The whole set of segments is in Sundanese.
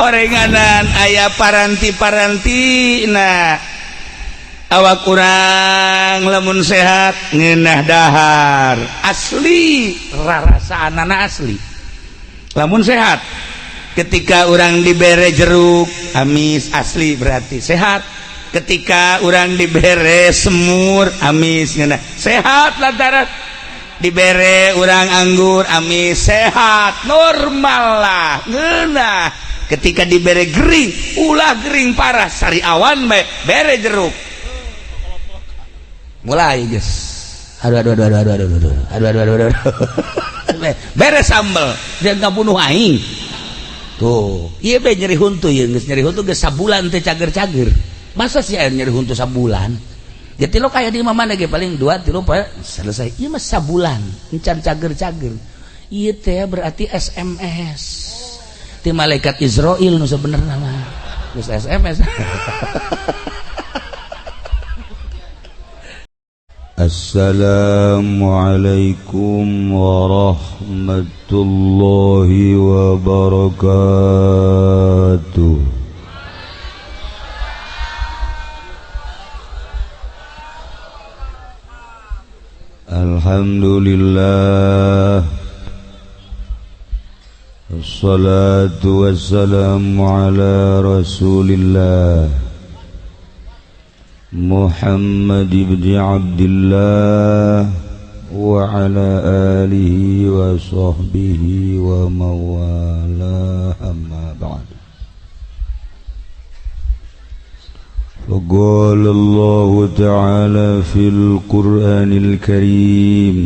Orenganan aya paranti-paranti. Nah, awak kurang lamun sehat ngeunah dahar asli, rarasaan asli lamun sehat. Ketika orang dibere jeruk amis, asli berarti sehat. Ketika orang dibere semur amis, ngeunah sehat. Lantaran dibere orang anggur amis, sehat, normal lah, ngeunah. Ketika dibere gering, ulah gering parah, sariawan bae, bere jeruk mulai, guys, aduh aduh aduh aduh aduh aduh aduh aduh aduh aduh aduh, bere sambel dia nggak bunuh aing tuh. Iya be, nyeri huntu ya, geus nyeri huntu, geus sabulan teh cager-cager. Masa sih air nyeri huntu sabulan? Jadi lo kayak di mana ge paling 2 3 poe selesai. Iya mah sabulan encan cager-cager. Iya teh berarti SMS ti malaikat Israel nu sebenarnya mah geus SMS. Assalamualaikum warahmatullahi wabarakatuh. Alhamdulillah. Wassalatu wassalamu ala Rasulillah Muhammad ibn Abdullah wa ala alihi wa sahbihi wa mawala, amma ba'd. فقال الله تعالى في القرآن الكريم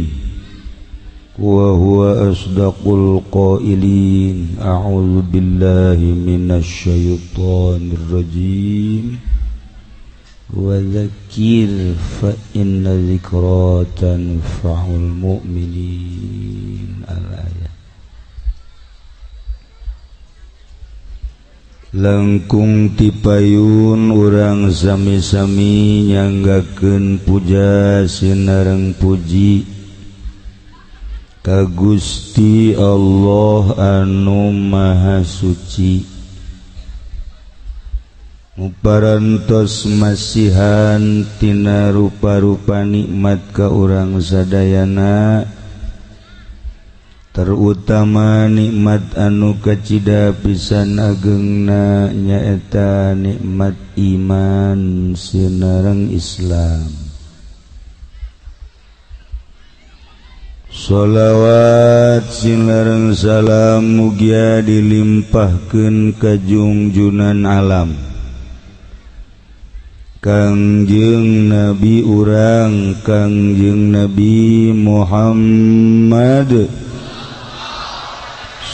وهو أصدق القائلين: أعوذ بالله من الشيطان الرجيم، وذكر فإن ذكرى تنفع المؤمنين. الآية. Langkung tipayun urang sami-sami nyanggakeun puja sinareng puji ka Gusti Allah anu Maha Suci, muparantos masihan tina rupa-rupa nikmat ka urang sadayana, terutama nikmat anu kacida pisan agengna, nyaeta nikmat iman sinareng Islam. Sholawat sinareng salam mugia dilimpahkeun ka junjunan alam, Kangjeng Nabi urang, Kangjeng Nabi Muhammad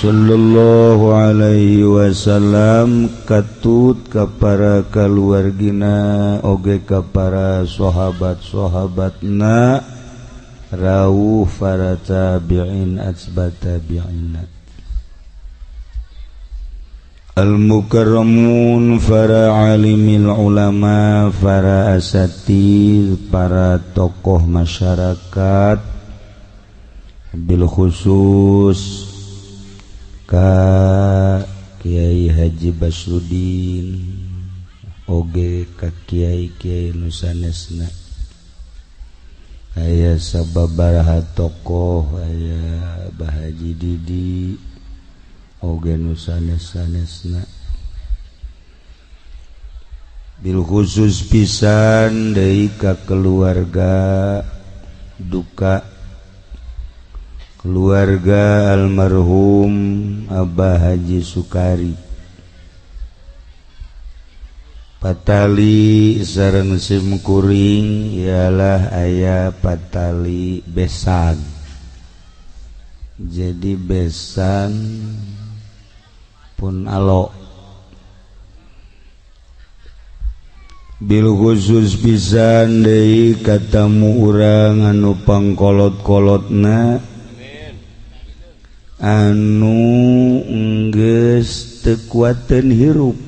Shallallahu Alaihi Wasallam, katut ka para kaluargina oge ka para sahabat-sahabatna, rawuh para tabi'in atsba tabi'in, al-mukarramun, para alimil ulama, para asatid, para tokoh masyarakat, bil khusus ka Kiai Haji Basrudin oge ka kiai-kiai nu sanesna. Aya sababaraha tokoh, aya Bah Haji Didi oge nu sanes-sanesna. Bil khusus pisan deui ka keluarga duka, keluarga almarhum Abah Haji Sukari, patali sareng simkuring ialah aya patali besan. Jadi besan pun alok. Bil khusus pisan deui katamu urang anu pangkolot-kolotna, anu enggeus teu kuateun hirup,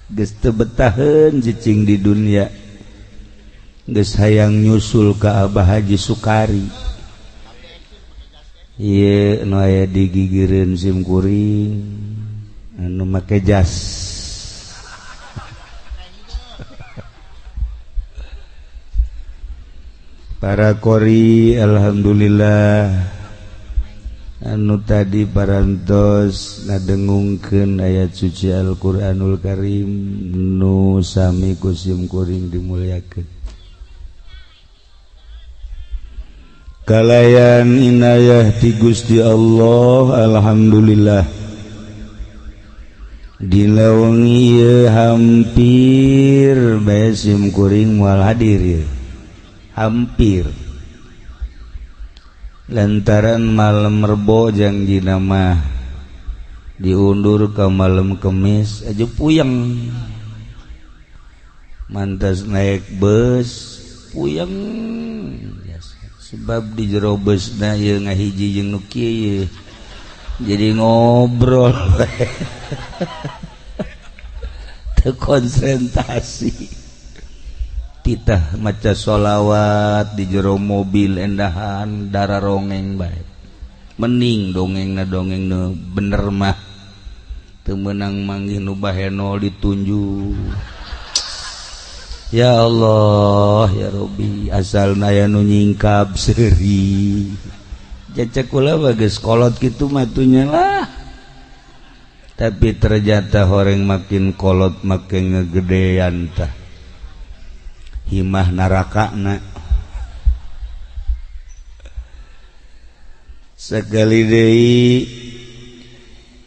geus teu betaheun cicing di dunia, geus hayang nyusul ka Abah Haji Sukari. Ieu nu aya di gigireun sim kuring anu make jas. Para qori alhamdulillah anu tadi parantos ngadengungkeun ayat suci Al-Qur'anul Karim nu sami ku sim kuring dimuliakeun. Kalayan inayah ti Gusti Allah alhamdulillah dina wengi ieu hampir bae sim kuring moal hadir ieu. Hampir lantaran malam Rebo jangjina mah diundur ke malam Kemis aja puyeng mantas naik bus puyeng sebab di jero busna ieu ngahiji jeung nu kieu jadi ngobrol teu konsentrasi. Titah maca sholawat di jero mobil endahan darah rongeng bae mening dongengna dongeng nu bener mah teu meunang manggih nu baheno ditunjuk. Ya Allah ya Robbi asalna aya nu nyingkap seuri cecek kula mah geus kolot kitu matunya lah tapi ternyata horeng makin kolot makin ngegedean tah himah narakana. Sekali deui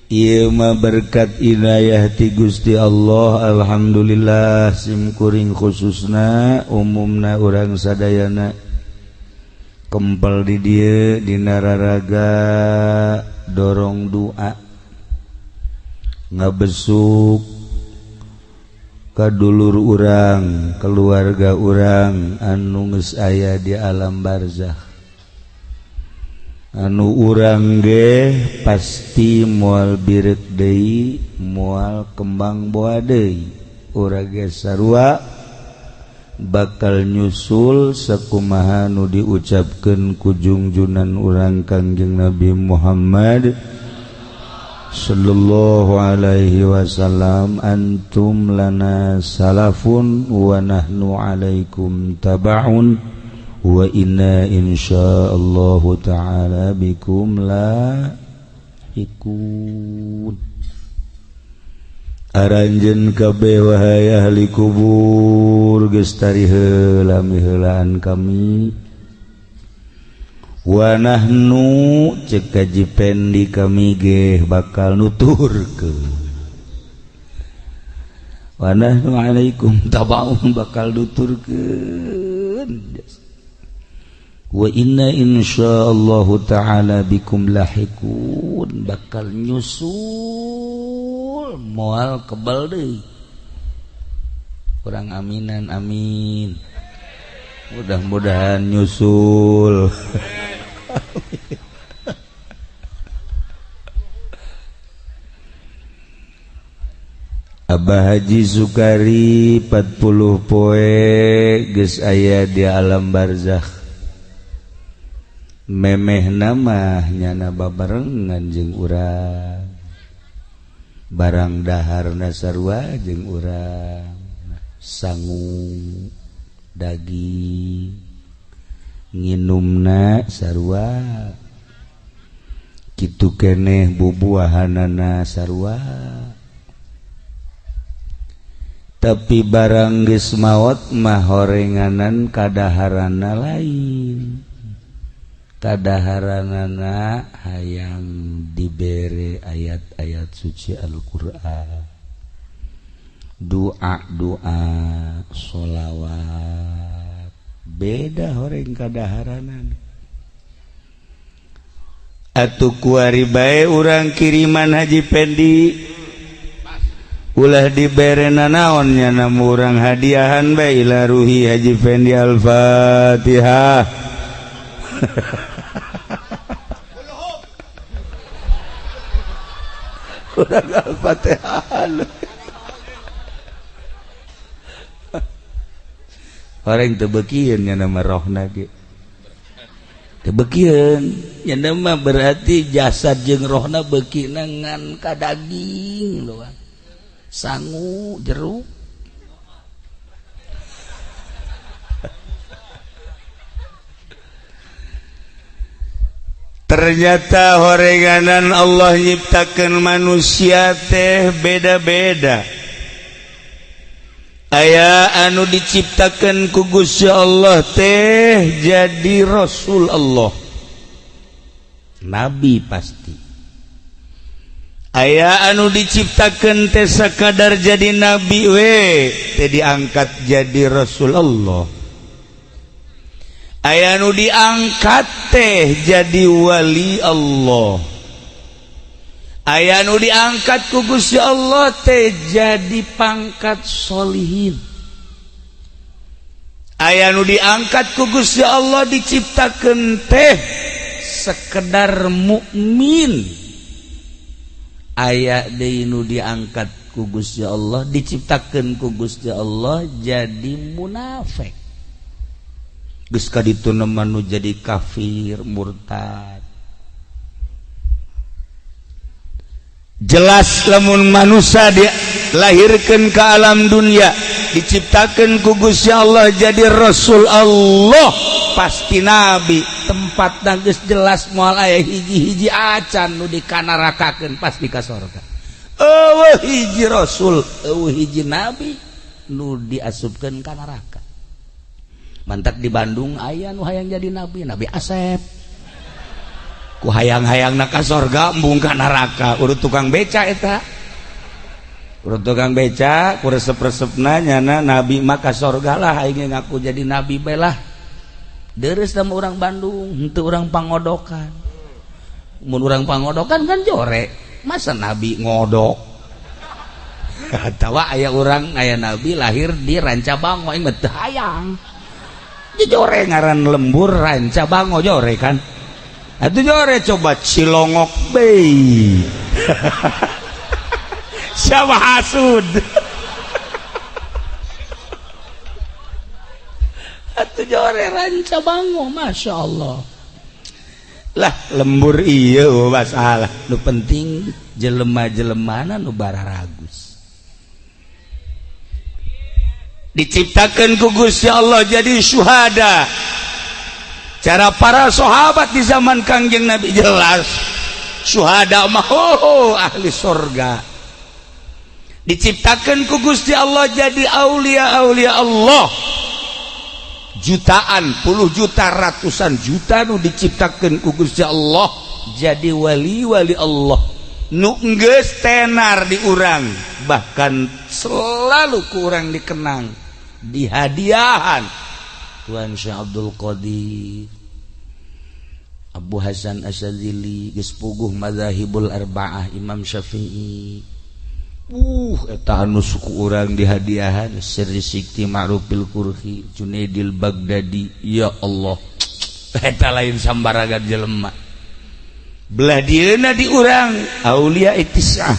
ieu mah berkat inayah ti Gusti Allah alhamdulillah sim kuring khususna umumna urang sadayana kempel di dieu dina raraga dorong doa ngabesuk kadulur urang keluarga urang anu geus aya di alam barzakh anu urang ge pasti moal bireuk deui moal kembang boa deui urang ge sarua bakal nyusul sakumaha nu diucapkeun ku jungjunan urang Kangjeng Nabi Muhammad sallallahu alaihi wasallam antum lana salafun wa nahnu alaikum tabaun wa inna insyaallahu ta'ala bikum la ikun. Aranjeun kabeh wahai ahli kubur geus tari heula miheulaan kami wa nahnu cek Haji Pendi kami ge bakal nuturkeun wa nahnu alaikum tabaun bakal nuturkeun wa inna insyaallahu ta'ala bikum lahiqun bakal nyusul moal kebal deui kurang aminan amin mudah-mudahan nyusul. Abah Haji Sukari 40 poe geus aya di alam barzakh memeh nama nyana babarengan jeung urang barang daharna sarua jeung urang sangu daging nginumna sarua kitu keneh bubuahanana sarua tapi barang geus maot mah horenganan kadaharana lain kadaharanana hayang dibere ayat-ayat suci Al-Qur'an doa-doa sholawat beda horeng kadaharanan atuh kuari bae urang kiriman Haji Pendi ulah dibere nanaon nya namu urang hadiahan bae ila ruhi Haji Pendi Al-Fatihah. Urang Al-Fatihah orang teu beukieun nya nama rohna ge. Teu bekieun nya mah berarti jasad jeung rohna beukina ngan ka daging doang. Sangu jeruk. Ternyata horenganan Allah nyiptakeun manusia teh beda-beda. Aya anu diciptakeun ku Gusti Allah teh jadi Rasul Allah, nabi pasti. Aya anu diciptakeun teh sakadar jadi nabi we teh diangkat jadi Rasul Allah. Aya nu diangkat teh jadi wali Allah. Aya nu diangkat ku Gusti Allah teh jadi pangkat sholihin. Aya nu diangkat ku Gusti Allah diciptakeun teh sekedar mukmin. Aya deui nu diangkat ku Gusti Allah diciptakeun ku Gusti Allah jadi munafik. Geus ka ditu nu jadi kafir murtad. Jelas lamun manusia dilahirkeun ke alam dunia diciptakeun ku Gusti Allah jadi Rasul Allah pasti nabi. Tempatna geus jelas moal aya hiji-hiji acan nu dikanarakakeun pasti ka sorga. Eueuh hiji rasul, eueuh hiji nabi nu diasupkeun ka neraka. Mantak di Bandung aya nu hayang jadi nabi, Nabi Asep. Ku hayang-hayangna ka sorga embung ka neraka, urut tukang beca eta. Urut tukang beca ku resep-resepna nyana nabi mah ka sorga lah, aing ngaku jadi nabi bae lah. Deres sama orang Bandung, henteu urang pangodokan. Mun urang pangodokan kan jore, masa nabi ngodok? Atawa aya urang aya nabi lahir di Rancabango aing mah teu hayang. Jore ngaran lembur Rancabango jore kan. Atuh jore coba Cilongok bei. Siapa hasud? Atuh jore Rancabango, Masya Allah. Lah lembur iya masalah. Nu penting jelema-jelemana nu bararagus. Diciptakan ku Gusti Allah jadi syuhada. Cara para sahabat di zaman Kangjeng Nabi jelas syuhada mah ahli surga. Diciptakan ku Gusti Allah jadi aulia-aulia Allah. Jutaan, puluh juta, ratusan juta nu diciptakan ku Gusti Allah jadi wali-wali Allah. Nu geus tenar di urang, bahkan selalu ku urang dikenang, dihadiahan. Tuan Syekh Abdul Qadir, Abu Hasan Asyadzili, geus puguh madzahibul arba'ah, Imam Syafi'i. Eta anu suku urang dihadiahan Sirri Sikti Ma'rufil Kurhi, Junaidil Baghdadi. Ya Allah, eta lain sambaragan jelema. Belah dieuna di urang aulia itisah,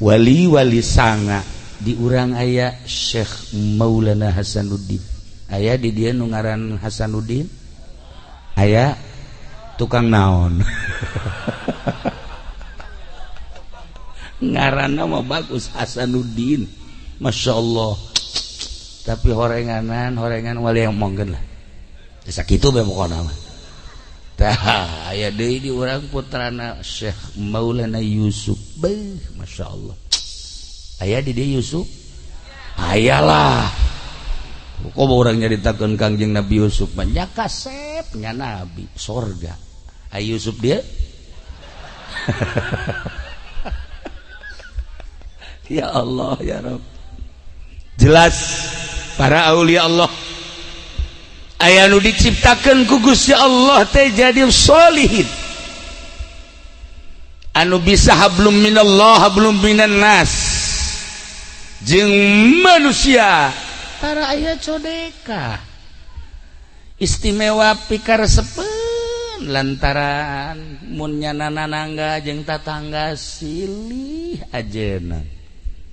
wali-wali sanga. Di urang aya Syekh Maulana Hasanuddin. Aya di dieu nu ngaran Hasanuddin? Aya tukang naon? Ngaranna mah bagus Hasanuddin, Masya Allah. Tapi horenganan horengan wali yang mongkeun lah. Sakitu bae pokona mah. Tah aya deui di urang putrana Syekh Maulana Yusuf. Beuh, Masya Allah. Aya di dieu Yusuf? Ayalah. Kok urang nyaritakeun Kangjeng Nabi Yusuf mah nya kasep nya nabi sorga. Aya Yusuf dia? Ya Allah ya Rabb. Jelas para aulia Allah aya nu diciptakeun ku Gusti Allah teh jadi sholihin, anu bisa hablum minallah hablum minan nas jeung manusia. Para aya codeka istimewa pikaresepeun lantaran mun nyana nanangga jeung tatangga silih ajeuna,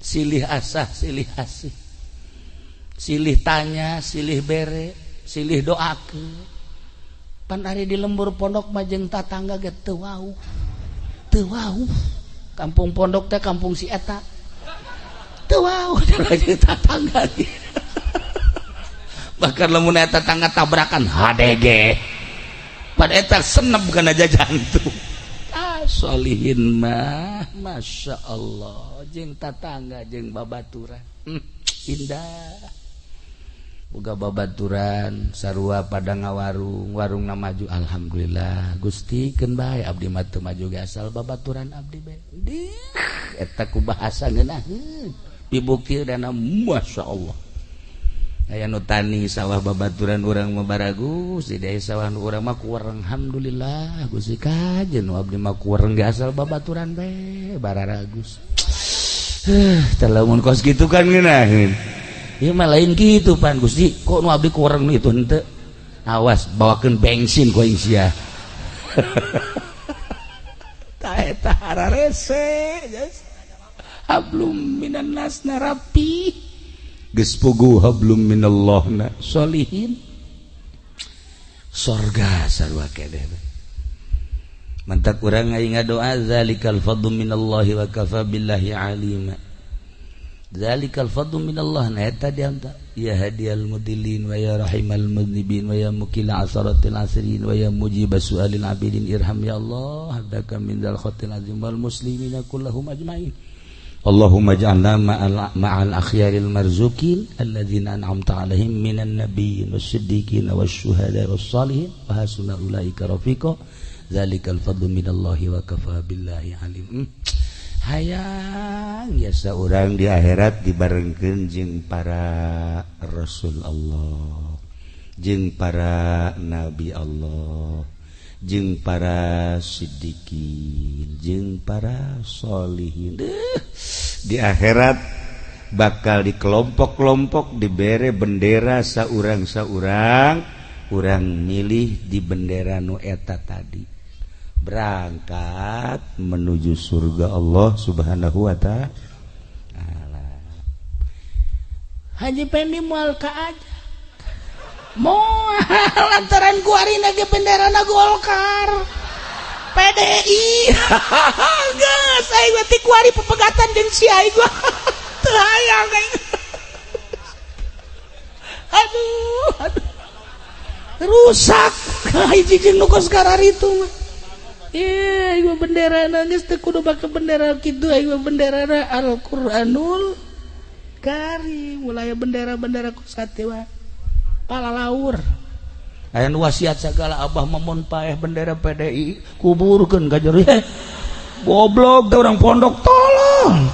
silih asah, silih asih, silih tanya, silih bere, silih doakeun. Pan ari di lembur pondok mah jeung tatangga ge teu wauh. Teu wauh. Kampung pondok teh kampung si eta. Teu wauh jeung tatangga. Bahkan lamun eta tangga tabrakan HDG. Pada eta senep kana jantung. Ah solihin mah Masya Allah jeung tatangga jeung babaturan. Indah. Boga babaturan sarua pada ngawarung, warungna maju alhamdulillah. Gusti keun bae abdi mah teu maju ge asal babaturan abdi bae. Dih eta ku bahasa ngeunaheun. Dibukti dana Masya Allah. Aya nu tani sawah babaturan urang mah baragus, di desa sawah nu urang mah kurang alhamdulillah Gusti kajen nu abdi mah kurang ge asal babaturan bae bararagus. Teh lamun kos kitu kan ngeunaheun. Ieu mah lain kitu pan Gusti, kok nu abdi kurang nu itu henteu. Awas bawakeun bensin ku aing sia. Tah eta hararese. Hablum minan nas rapi. Geus puguh hablum minallah na solihin. Sorga sarua keneh. Mantak urang aing ngadoa zalikal fadlu minallahi wa kafa billahi alima. Zalikal fadlu minallah na eta dianta ya hadiyal mudillin wa ya rahimal mudnibin wa ya mukila asaratil asirin wa ya mujibas su'alil abidin irham ya Allah abdaka min dzal khatil azim wal muslimina kullahum ajmain. Allahumma ij'alna ma'al akhyaril marzukin alladzina an'amta 'alaihim minan nabiyyin was-siddiqin wasyuhada was-salihin wa hasuna ulaika rafiqa. Zalikal fadlu minallahi wa kafa billahi alim. Hayang biasa orang di akhirat dibarengkeun jeung para rasul Allah, jeung para nabi Allah, jeung para siddiqin, jeung para sholihin. Di akhirat bakal di kelompok-kelompok dibere bendera saurang-saurang, urang milih di bendera nu eta tadi. Berangkat menuju surga Allah Subhanahu wa ta'ala. Haji Pendi moal ka aja. Moal lantaran kuarina ge benderana Golkar. PDI. Geus aing mah ti kuari pepegatan jeung si aing gua. Teu hayang aing. Aduh, aduh. Rusak hiji jeung nu kos kararitu mah. Iya, aing mah benderana geus teu kudu make bendera kitu, aing mah benderana Al-Qur'anul Karim. Mulai bendera-bendera kos kitu palalaur. Aya nu wasiat sagala abah mah mun paeh bendera PDI kuburkeun ka jero. Goblok teh urang pondok tolong.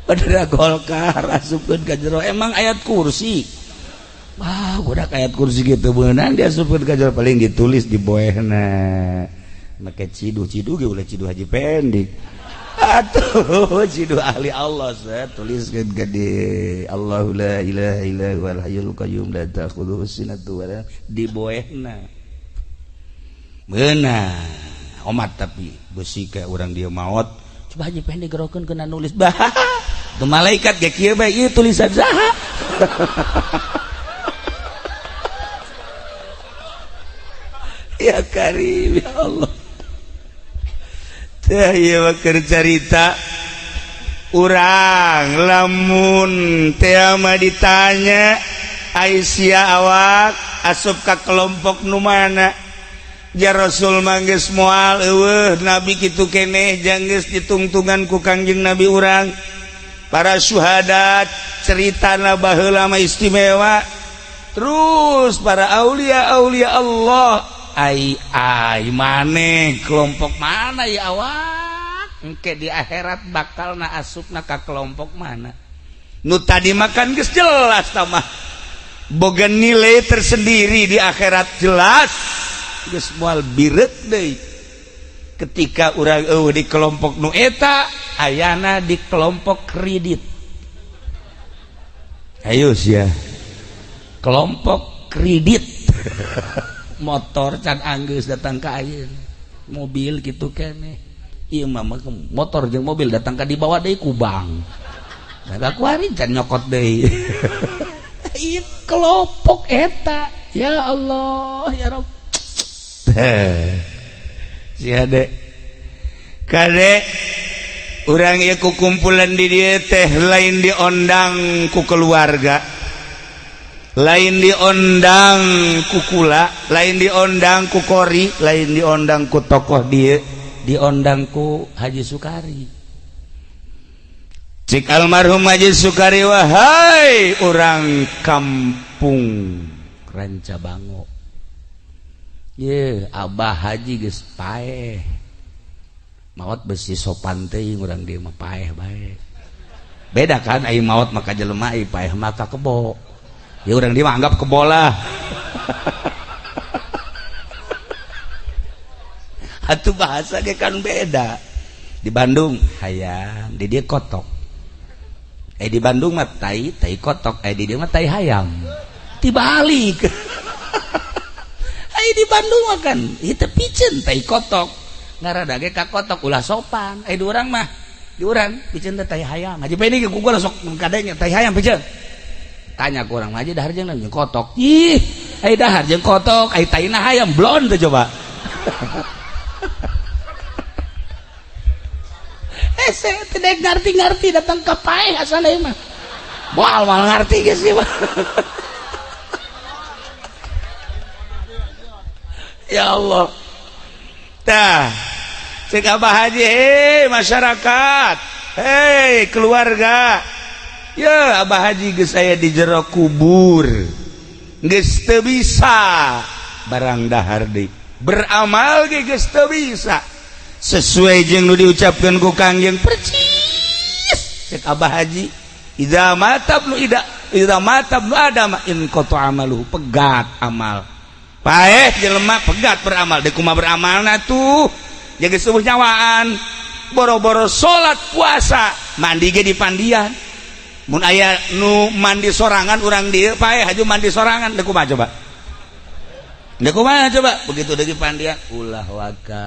Bendera Golkar asupkeun ka jero emang ayat kursi. Wah, budak ayat kursi gitu beunang diasupkeun ka jero paling ditulis di boehna. Make ciduh-ciduh ge ulah ciduh Haji Pendi. Atuh ciduh ahli Allah saya tuliskeun gede Allahu la ilaha illa huwal hayyul qayyum la ta'khudhuhu sinatun wa la di boehna. Beunang omat tapi besi kayak urang dia maot. Coba Haji Pendi gerokeun kena nulis bah. Tuh malaikat ge kieu bae ieu tulisan saha. Ya Karim ya Allah. Teh ieu mah keur carita urang lamun teh mah ditanya ai sia awak asup ka kelompok nu mana? Ja Rasul mah geus moal eueuh nabi kitu keneh jang geus ditungtungan ku Kangjeng Nabi urang. Para syuhada ceritana baheula mah istimewa. Terus para aulia-aulia Allah ai ai maneh kelompok mana ya awak engke di akhirat bakal na asupna ka kelompok mana nu tadi makan geus jelas tamah boga nilai tersendiri di akhirat jelas geus moal bireuk deui ketika urang eueuh di kelompok nu eta ayana di kelompok kredit ayo sia kelompok kredit motor can anggeus datang ka ayeuna mobil gitu keneh ieu mah motor jeung mobil datang ka dibawa deui ku bank da kuari can nyokot deui. Ieu kelompok eta. Ya Allah, ya Rabb. Si ade. Kade urang ieu ku kumpulan di dieu teh lain diondang ku keluarga, lain diondang ku kula, lain diondang ku kori, lain diondang ku tokoh dieu, diondang ku Haji Sukari. Cik almarhum Haji Sukari, wahai orang kampung Ranca Bango, ye Abah Haji geus paeh, maot besi sopan teuing urang dieu mah paeh bae. Beda kan ai maot maka jelema, ai paeh maka kebo. Ya urang dieu mah anggap kebo lah. Atuh bahasa ge kan beda. Di Bandung hayam, di dieu kotok. Di Bandung mah tai, tai kotok, di dieu mah tai hayam. Dibalik. Ai di Bandung mah kan ieu piceun tai kotok. Ngarada ge ka kotok ulah sopan. Di urang mah, di urang piceun teh tai hayam. Haji Peni ge ku gua sok kadenya tai hayam piceun. Tanya ku urang mah dahar jeung kotok. Ih, ai dahar jeung kotok, ai taina hayam blon teh coba. Saya tidak ngerti-ngerti datang ke paeh asal mah. Moal moal ngerti geus sih mah. Ya Allah. Tah, cek Abah Haji, hei masyarakat, hei keluarga. Ya Abah Haji geus aya di jero kubur. Geus teu bisa barang dahar deui. Beramal ge geus teu bisa. Sesuai jeung nu diucapkeun ku Kangjeng percis. Cek Abah Haji, idza mata ibnu ida, idza mata ibnu adam in qata amaluhu, pegat amal. Paeh jelema pegat beramal, deuk kumaha beramalna tuh? Jaga subuh nyawaan, boro-boro salat puasa, mandi ge di pandian. Mun aya nu mandi sorangan urang dieu paeh haju mandi sorangan, deuk kumaha coba? Deuk kumaha coba? Begitu deui pandian, ulah waka.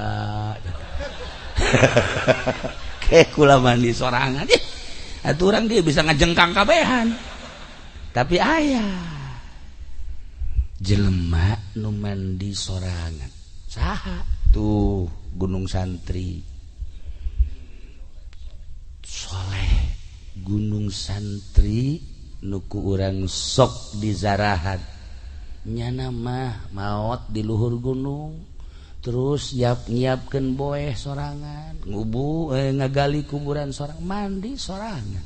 Kayak kula mandi sorangan. Ih, atuh urang dia bisa ngajengkang kabehan. Tapi aya jelema nu mandi sorangan. Saha? Tuh Gunung Santri. Soleh Gunung Santri nu ku urang sok dizarahan. Nyana mah maot di luhur gunung. Terus nyiapkeun boeh sorangan, ngubu ngagali kuburan sorang, mandi sorangan.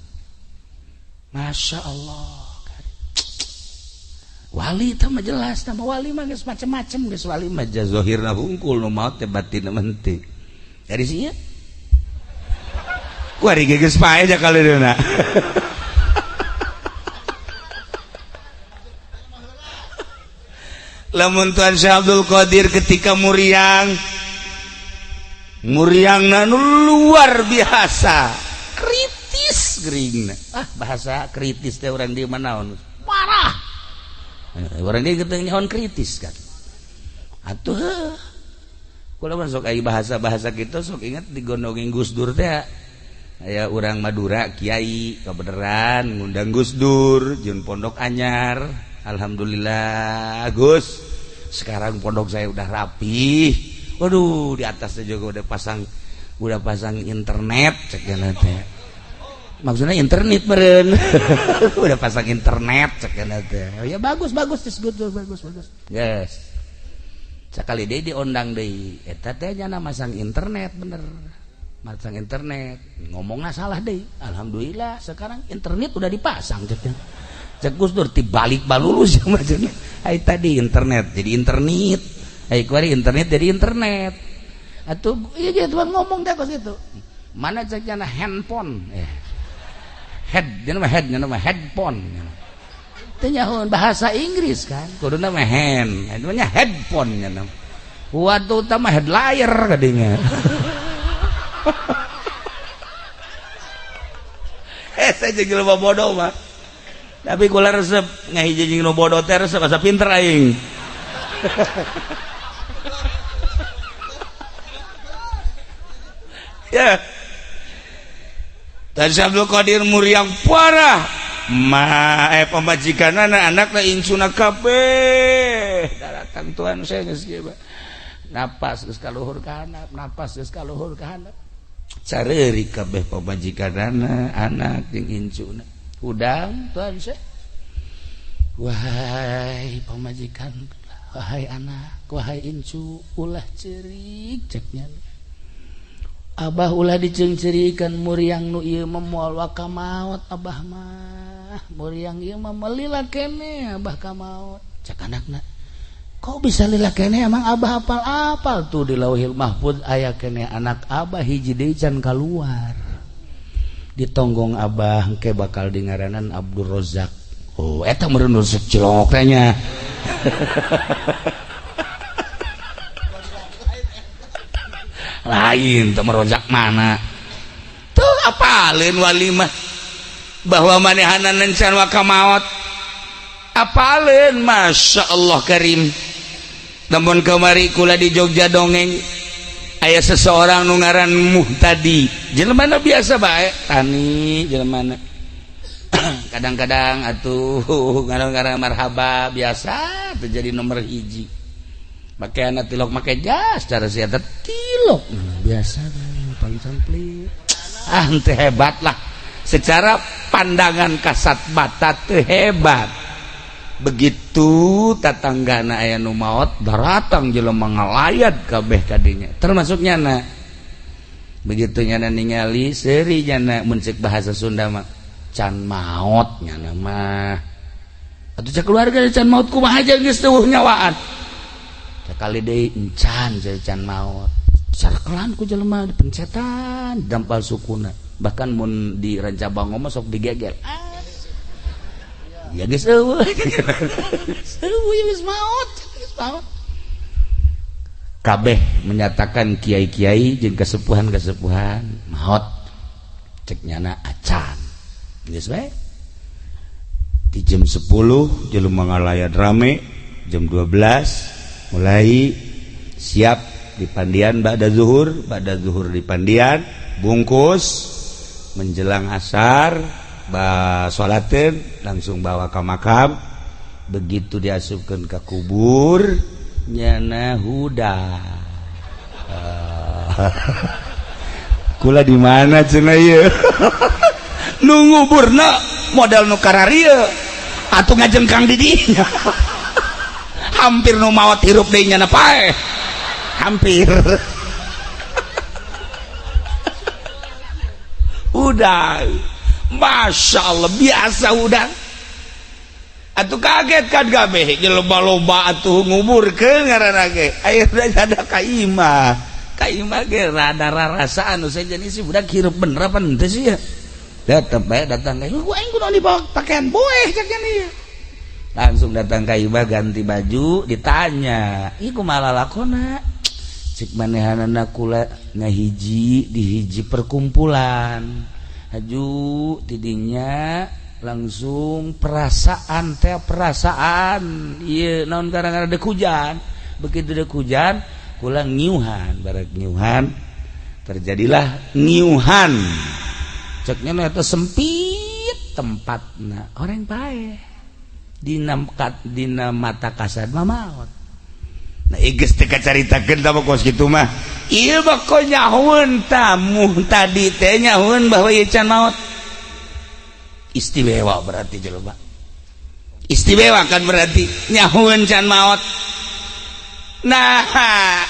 Masya Allah. Wali teh mah jelas, nama wali mah geus macem-macem, geus wali mah zahirna hungkul nu maot teh batinna henteu. Dari sia. Kuari ge geus paeh ja kaleunna. Lamun Tuan Syekh Abdul Qadir ketika muriang, muriangna nu luar biasa, kritis geuringna. Ah, bahasa kritis teh urang di mana naon? Marah. Orang dia keteng nyaon kritis kan. Atuh kula mah sok aya bahasa-bahasa kitu sok inget digondongin Gus Dur teh. Aya urang Madura kiai kabeneran ngundang Gus Dur jeung pondok anyar. Alhamdulillah Gus, sekarang pondok saya udah rapi. Waduh, di atasnya juga udah pasang internet cek teh. Maksudnya internet meren. Udah pasang internet cek teh. Oh, ya bagus bagus bagus bagus bagus. Yes. Sekali deui diondang deui. Eta teh nyana masang internet bener. Masang internet, ngomongna salah deui. Alhamdulillah sekarang internet udah dipasang cek. Cek Gus Dur tibalik balulus yang maksudnya. Ai tadi internet jadi internet. Ai kuari internet jadi internet. Atuh ieu ge ngomong teh kos kitu. Mana cek nyana handphone? Head, dia nama head, dia nama headphone. Teu nyahoan bahasa Inggris kan, kuduna mah hand, namanya headphone nya nama. Waktu utama headliner kadinya. Saya jeung jelema bodoh mah. Tapi kula resep ngahiji jeung nu bodoh teh resep asa pinter aing. Ya. Dan Syekh Abdul Qadir muriang parah. Ma pamajikanana, anakna, incuna kabeh datang. Tuan, saya geus kieu, napas geus ka luhur ka handap, napas geus ka luhur ka handap. Careurik kabeh pamajikanana, anak jeung incuna. Hudang, tuan saya. Wahai pamajikan, wahai anak, wahai incu, ulah cerik, ceknya Abah, ulah diceungceurikan. Muriang nu ieu mah moal waka maot. Abah mah muriang ieu mah melila kene Abah ka maot. Cek anakna, kok bisa lila kene? Emang Abah apal-apal tuh di Lauhil Mahfud aya kene anak Abah hiji deui can kaluar di tonggong Abah, engke bakal dingaranan Abdul Rozak. Oh, eta meureun nu cilongok teh nya. Lain teu merojak mana tuh, apaleun wali mah bahwa manehanan can waka maot, apaleun. Masya Allah karim. Namun kamari kula di Jogja dongeng, aya seseorang nu ngaran Muhtadi, jelema biasa bae, tani jelema. Kadang-kadang atuh kadang-kadang marhaba, biasa terjadi nomor hiji, make anak tilok, make jas, cara siapa tilok biasa paling sampli. Ah, ente hebat lah, secara pandangan kasat mata teu hebat. Begitu tatanggana aya nu maot, daratang jelema ngalayat kabeh kadinya, termasuk nyana. Begitu nyana ningali seuri, nyana mun cek bahasa Sunda mah can maot nyana mah. Atuh cek keluarga, can maot kumaha aja, geus teueuh nyawaan. Sakali deui, encan, can maot. Sarkelan ku jelema dipencetan, dampal sukuna. Bahkan mun di Rancabango mah sok digegel. Ya geus eueuh. Eueuh ya geus maot, geus maot. Kabeh menyatakan, kiai-kiai jeung kesepuhan-kesepuhan, maot. Cek nyana acan. Geus bae. Di jam 10 jelema ngalayat rame, jam 12 mulai siap di pandian, ba'da zuhur, ba'da zuhur di pandian, bungkus menjelang asar ba sholateun, langsung bawa ke makam. Begitu diasupkeun ke kubur, nyana huda. Kula di mana cenah ieu? Nu nguburna model nu kararieu atuh, ngajengkang di dinya, hampir nu maot hirup deui nyana paeh, hampir. Udah, Masya Allah, biasa udah atuh. Kaget kan kabeh jelema loba atuh nguburkeun ngaranna ge. Ayeuna ada ka imah, ka imah ge rada rarasaan nu sejen si budak hirup bener apa henteu sih ya. Tetep bae datang ka imah, aing kudu dibawa pakaian boeh, cek nya. Langsung datang ka imah, ganti baju, ditanya, "Ih, kumaha lalakona?" Cek manehanana, kula ngahiji di hiji perkumpulan haju tidinya, langsung perasaan teh, perasaan iya naon, gara-gara dek hujan. Begitu dek hujan kula ngiuhan, barak ngiuhan, terjadilah ngiuhan. Ceknya eta sempit tempatna, orang paeh dina dina mata kasat mah maot. Nah, geus teu kacaritakeun tah kos kitu mah. Ieu mah ko nyahoeun tamu tadi teh, nyahoeun bahwa ieu can maot. Istimewa berarti jelema. Istimewa kan berarti nyahoeun can maot. Nah,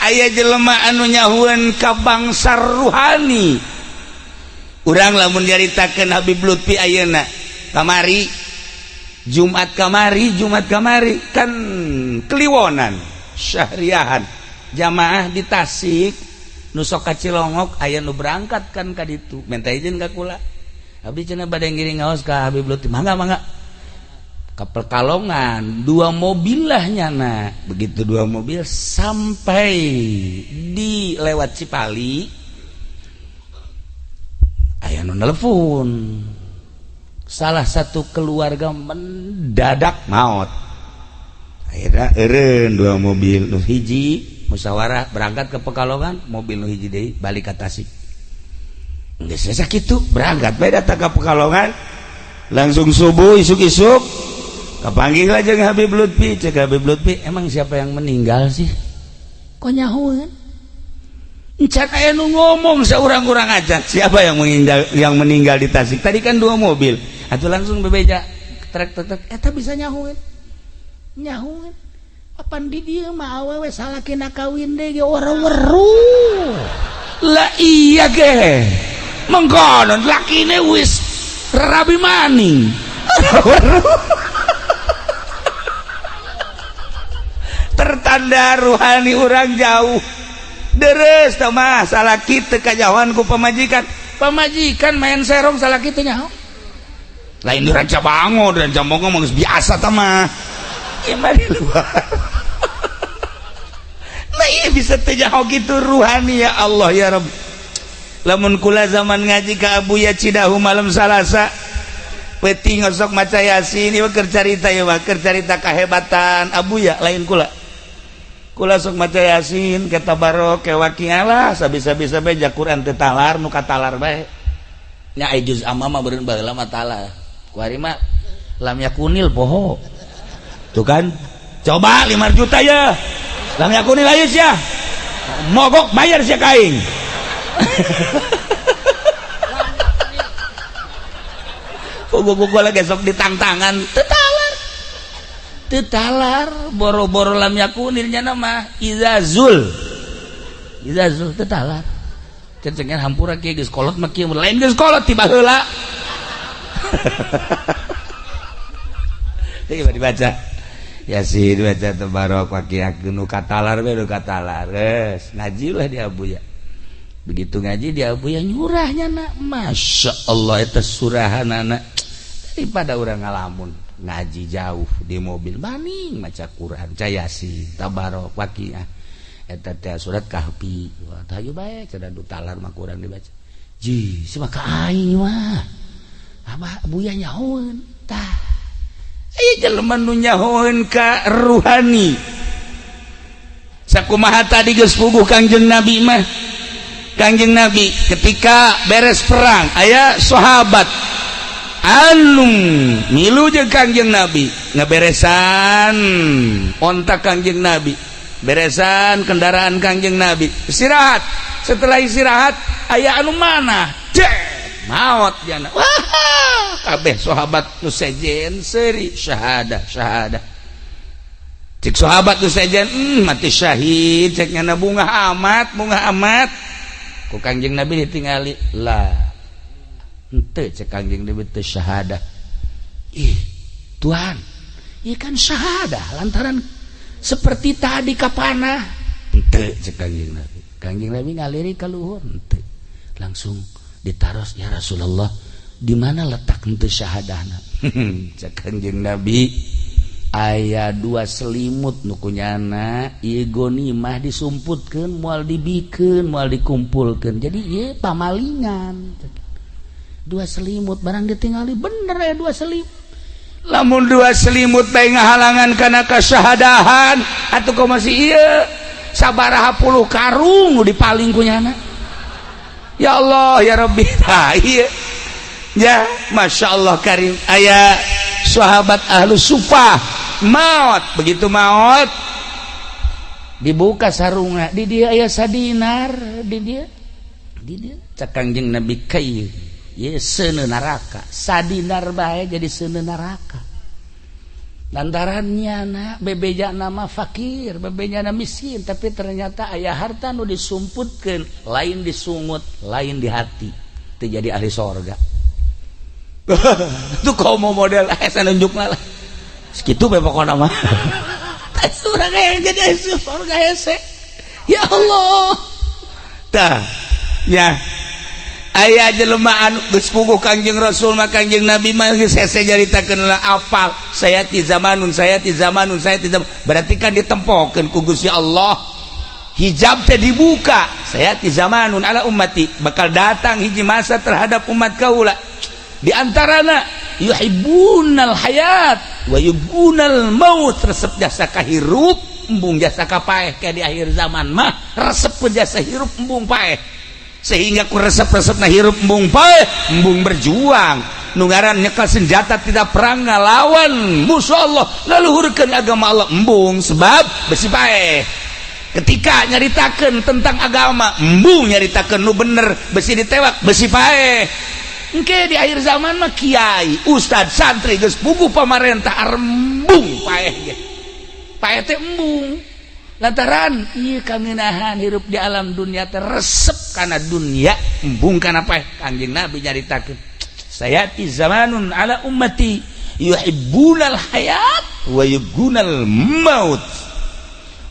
aya jelema anu nyahoeun ka bangsa ruhani. Urang lamun nyaritakeun Habib Lutfi ayeuna kamari, Jumat kamari, Jumat kamari kan Kliwonan syahriahan jamaah di Tasik nu sok ka Cilongok, aya nu berangkat kan ka ditu, minta izin ka kula, abdi cenah bade ngiring ngaos ka Habib Lutfi, mangga mangga. Ka Pekalongan dua mobil lah nyana. Begitu dua mobil sampai di lewat Cipali, aya nu nelpon, salah satu keluarga mendadak maut. Akhirnya eureun dua mobil, nu hiji musyawarah berangkat ke Pekalongan, mobil nu hiji deui balik ke Tasik. Geus sakitu berangkat bae datang ke Pekalongan. Langsung subuh isuk-isuk kapanggih lah jeung Habib Lutfi. Cek Habib Lutfi, "Emang siapa yang meninggal sih? Kok nyahoeun?" Encan aya nu ngomong seorang-orang aja. Siapa yang meninggal di Tasik? Tadi kan dua mobil. Atuh langsung bebeja trek trek trek eta bisa nyahoeun. Nyahoeun. Apan di dieu mah awewe salakina kawin deui ge ora weruh. Lah iya ge. Mengkonon lakine wis rabi maning. Weruh. Tertanda ruhani orang jauh. Deres tau mah salaki teu kajahoan ku pamajikan. Pamajikan main serong, salaki teu nyaho. Lain di Rancabango, di Rancabango mah geus biasa tah mah. Ieu mah di luar. Nah, iya bisa teu nyaho kitu ruhani, ya Allah ya Rabb. Lamun kula zaman ngaji ka Abuya Cidahu malam Salasa peuting osok maca Yasin, ieu keur carita, ieu mah keur carita kahebatan Abuya, lain kula. Kula sok maca Yasin ke Tabarok ke Waqiah lah, sabisa-bisa bae ja Quran teu talar, nu katalar bae nya. Ai juz amma mah beureun baheula mah talar, ku ari mah lam yakunil poho tuh kan. Coba 5 juta ya, lam yakunil, ayo sia mogok bayar sia ka aing. Pugu lagi sok ditangtangan teu talar, teu talar, boro-boro lam yakunil, nya nama izazul izazul teu talar. Cencengan hampura kieu geus kolot mah kieu, lain geus kolot ti baheula. Teu dibaca Yasin, dibaca Tabarok, Waqiah, nu katalar we, nu katalar. Geus ngaji lah di Abuya. Begitu ngaji di Abuya nyurahnya na, Masya Allah, eta surahanana daripada urang ngalamun ngaji jauh di mobil maning maca Quran, ca Yasin, Tabarok, Waqiah, eta teh surat Kahfi. Wah, hayu bae cenah, du talar mah kurang dibaca. Ji si mah ka aing mah Abah Abuya nyahoeun tah. Aya jelema nu nyahoeun ka ruhani. Sakumaha tadi geus puguh Kangjeng Nabi mah. Kangjeng Nabi ketika beres perang aya sahabat anu milu jeung Kangjeng Nabi, ngaberesan onta Kangjeng Nabi, beresan kendaraan Kangjeng Nabi, istirahat. Setelah istirahat aya anu mana cek maot jana. Wah, kabeh sahabat nu sejen seuri, syahadah syahadah. Cek sahabat nu sejen, mati syahid." Cek nyana, "Bungah amat, bungah amat." Ku Kangjeng Nabi ditingali lah, henteu. Cek Kangjeng Nabi, "Teu syahadah." "Ih Tuhan, ieu kan syahadah lantaran seperti tadi kapanah." "Henteu," cek Kangjeng Nabi. Kangjeng Nabi ngaliri ka luhur, henteu. Langsung ditaros, "Ya Rasulullah, di mana letak henteu syahadahna?" Cek Kangjeng Nabi, aya dua selimut nu kunyana ieu gonimah disumputkeun, moal dibikeun, moal dikumpulkeun, jadi ieu pamalingan. Dua selimut barang ditinggali bener ya dua selimut. Lamun dua selimut bae ngahalangan kana kasyahadahan, atuh kok masih ieu sabaraha puluh karung nu dipaling kunyana. Ya Allah ya Rabbi. Tah ieu ya, Masya Allah karim. Aya sahabat ahlu sufah maut. Begitu maut dibuka sarungna, di dia aya sadinar, di dia, di dia. Cek Kangjeng Nabi, kai ye seuneu neraka. Sadinar bae jadi seuneu neraka lantaran nyana bebeja nama fakir, bebeja nama miskin, tapi ternyata aya harta nu disumputkeun, lain disungut, lain di hati, teu jadi ahli sorga. Tuh kau mau model saya nunjuk lah segitu be pokokna mah. Surga yang jadi ahli sorga hese, ya Allah. Tah ya, aya jelema anu geus puguh Kangjeng Rasul mah, Kangjeng Nabi mah geus hese nyaritakeun lah, apal sayati zamanun, sayati zamanun, sayati zaman. Berarti kan ditempokeun ku Gusti Allah, hijab teh dibuka. Sayati zamanun ala ummati, bakal datang hiji masa terhadap umat kaula, di antarana yuhibbunal hayat wa yubbunal maut, resep jasa kahirup embung jasa kapaeh. Kayak di akhir zaman mah resep jasa hirup embung paeh, sehingga ku resep-resep na hirup embung paeh, embung berjuang. Nu ngaran nyekel senjata tidak perang ngalawan musuh Allah, ngaluhurkeun agama Allah, embung sebab besi paeh. Ketika nyaritakeun tentang agama, embung nyaritakeun nu bener, besi ditewak, besi paeh. Engke di akhir zaman mah kiai, ustad, santri geus puguh pamarentah, embung paeh ge. Paeh teh embung. Lantaran ieu kangenahan hirup di alam dunia teh resep kana dunia, embung kana paeh. Kanjeng Nabi nyaritakeun, sayati zamanun ala ummati yuhibbunal hayat wa yubgunal maut.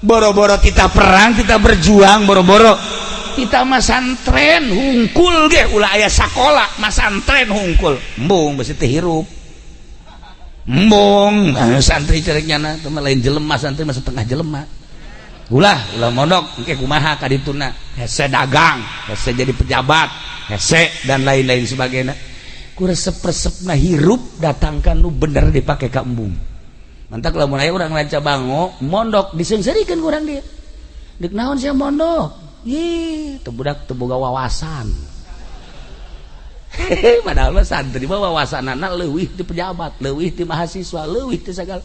Boro-boro kita perang, kita berjuang, boro-boro kita masantren hungkul ge, ulah aya sakola masantren hungkul, embung besi teh hirup. Embung santri cerek nyana teh lain jelema, santri mah setengah jelema. Ulah ulah mondok engke kumaha ka dituna, hese dagang, hese jadi pejabat, hese dan lain-lain sebagainya. Ku resep-resepna hirup datangkan nu bener dipake ka embung. Mantak lamun aya urang Ranca Bango mondok diseungseurikeun ku urang dia. Deuk naon sia mondok? Ih, teu budak teu boga wawasan. Padahal mah santri mah wawasanana leuwih ti pejabat, leuwih ti mahasiswa, leuwih ti sagala.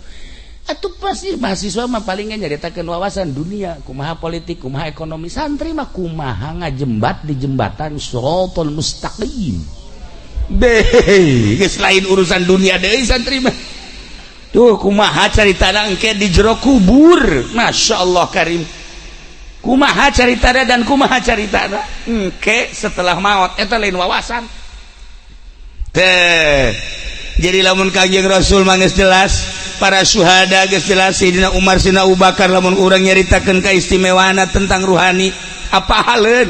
Atuh pasti mahasiswa mah palingnya nyaritakeun wawasan dunia, kumaha politik, kumaha ekonomi. Santri mah kumaha ngajembat di jembatan siratal mustaqim. Deh, geus lain urusan dunia deui santri mah. Tuh kumaha caritana engke di jero kubur. Masya Allah karim. Kumaha caritana dan kumaha caritana engke setelah maut, eta lain wawasan. Teh. Jadi lamun Kanjeng Rasul mah geus jelas, para syuhada geus jelas, Sayyidina Umar, Sayyidina Abu Bakar, lamun urang nyaritakeun kaistimewaana tentang ruhani, apa haleun?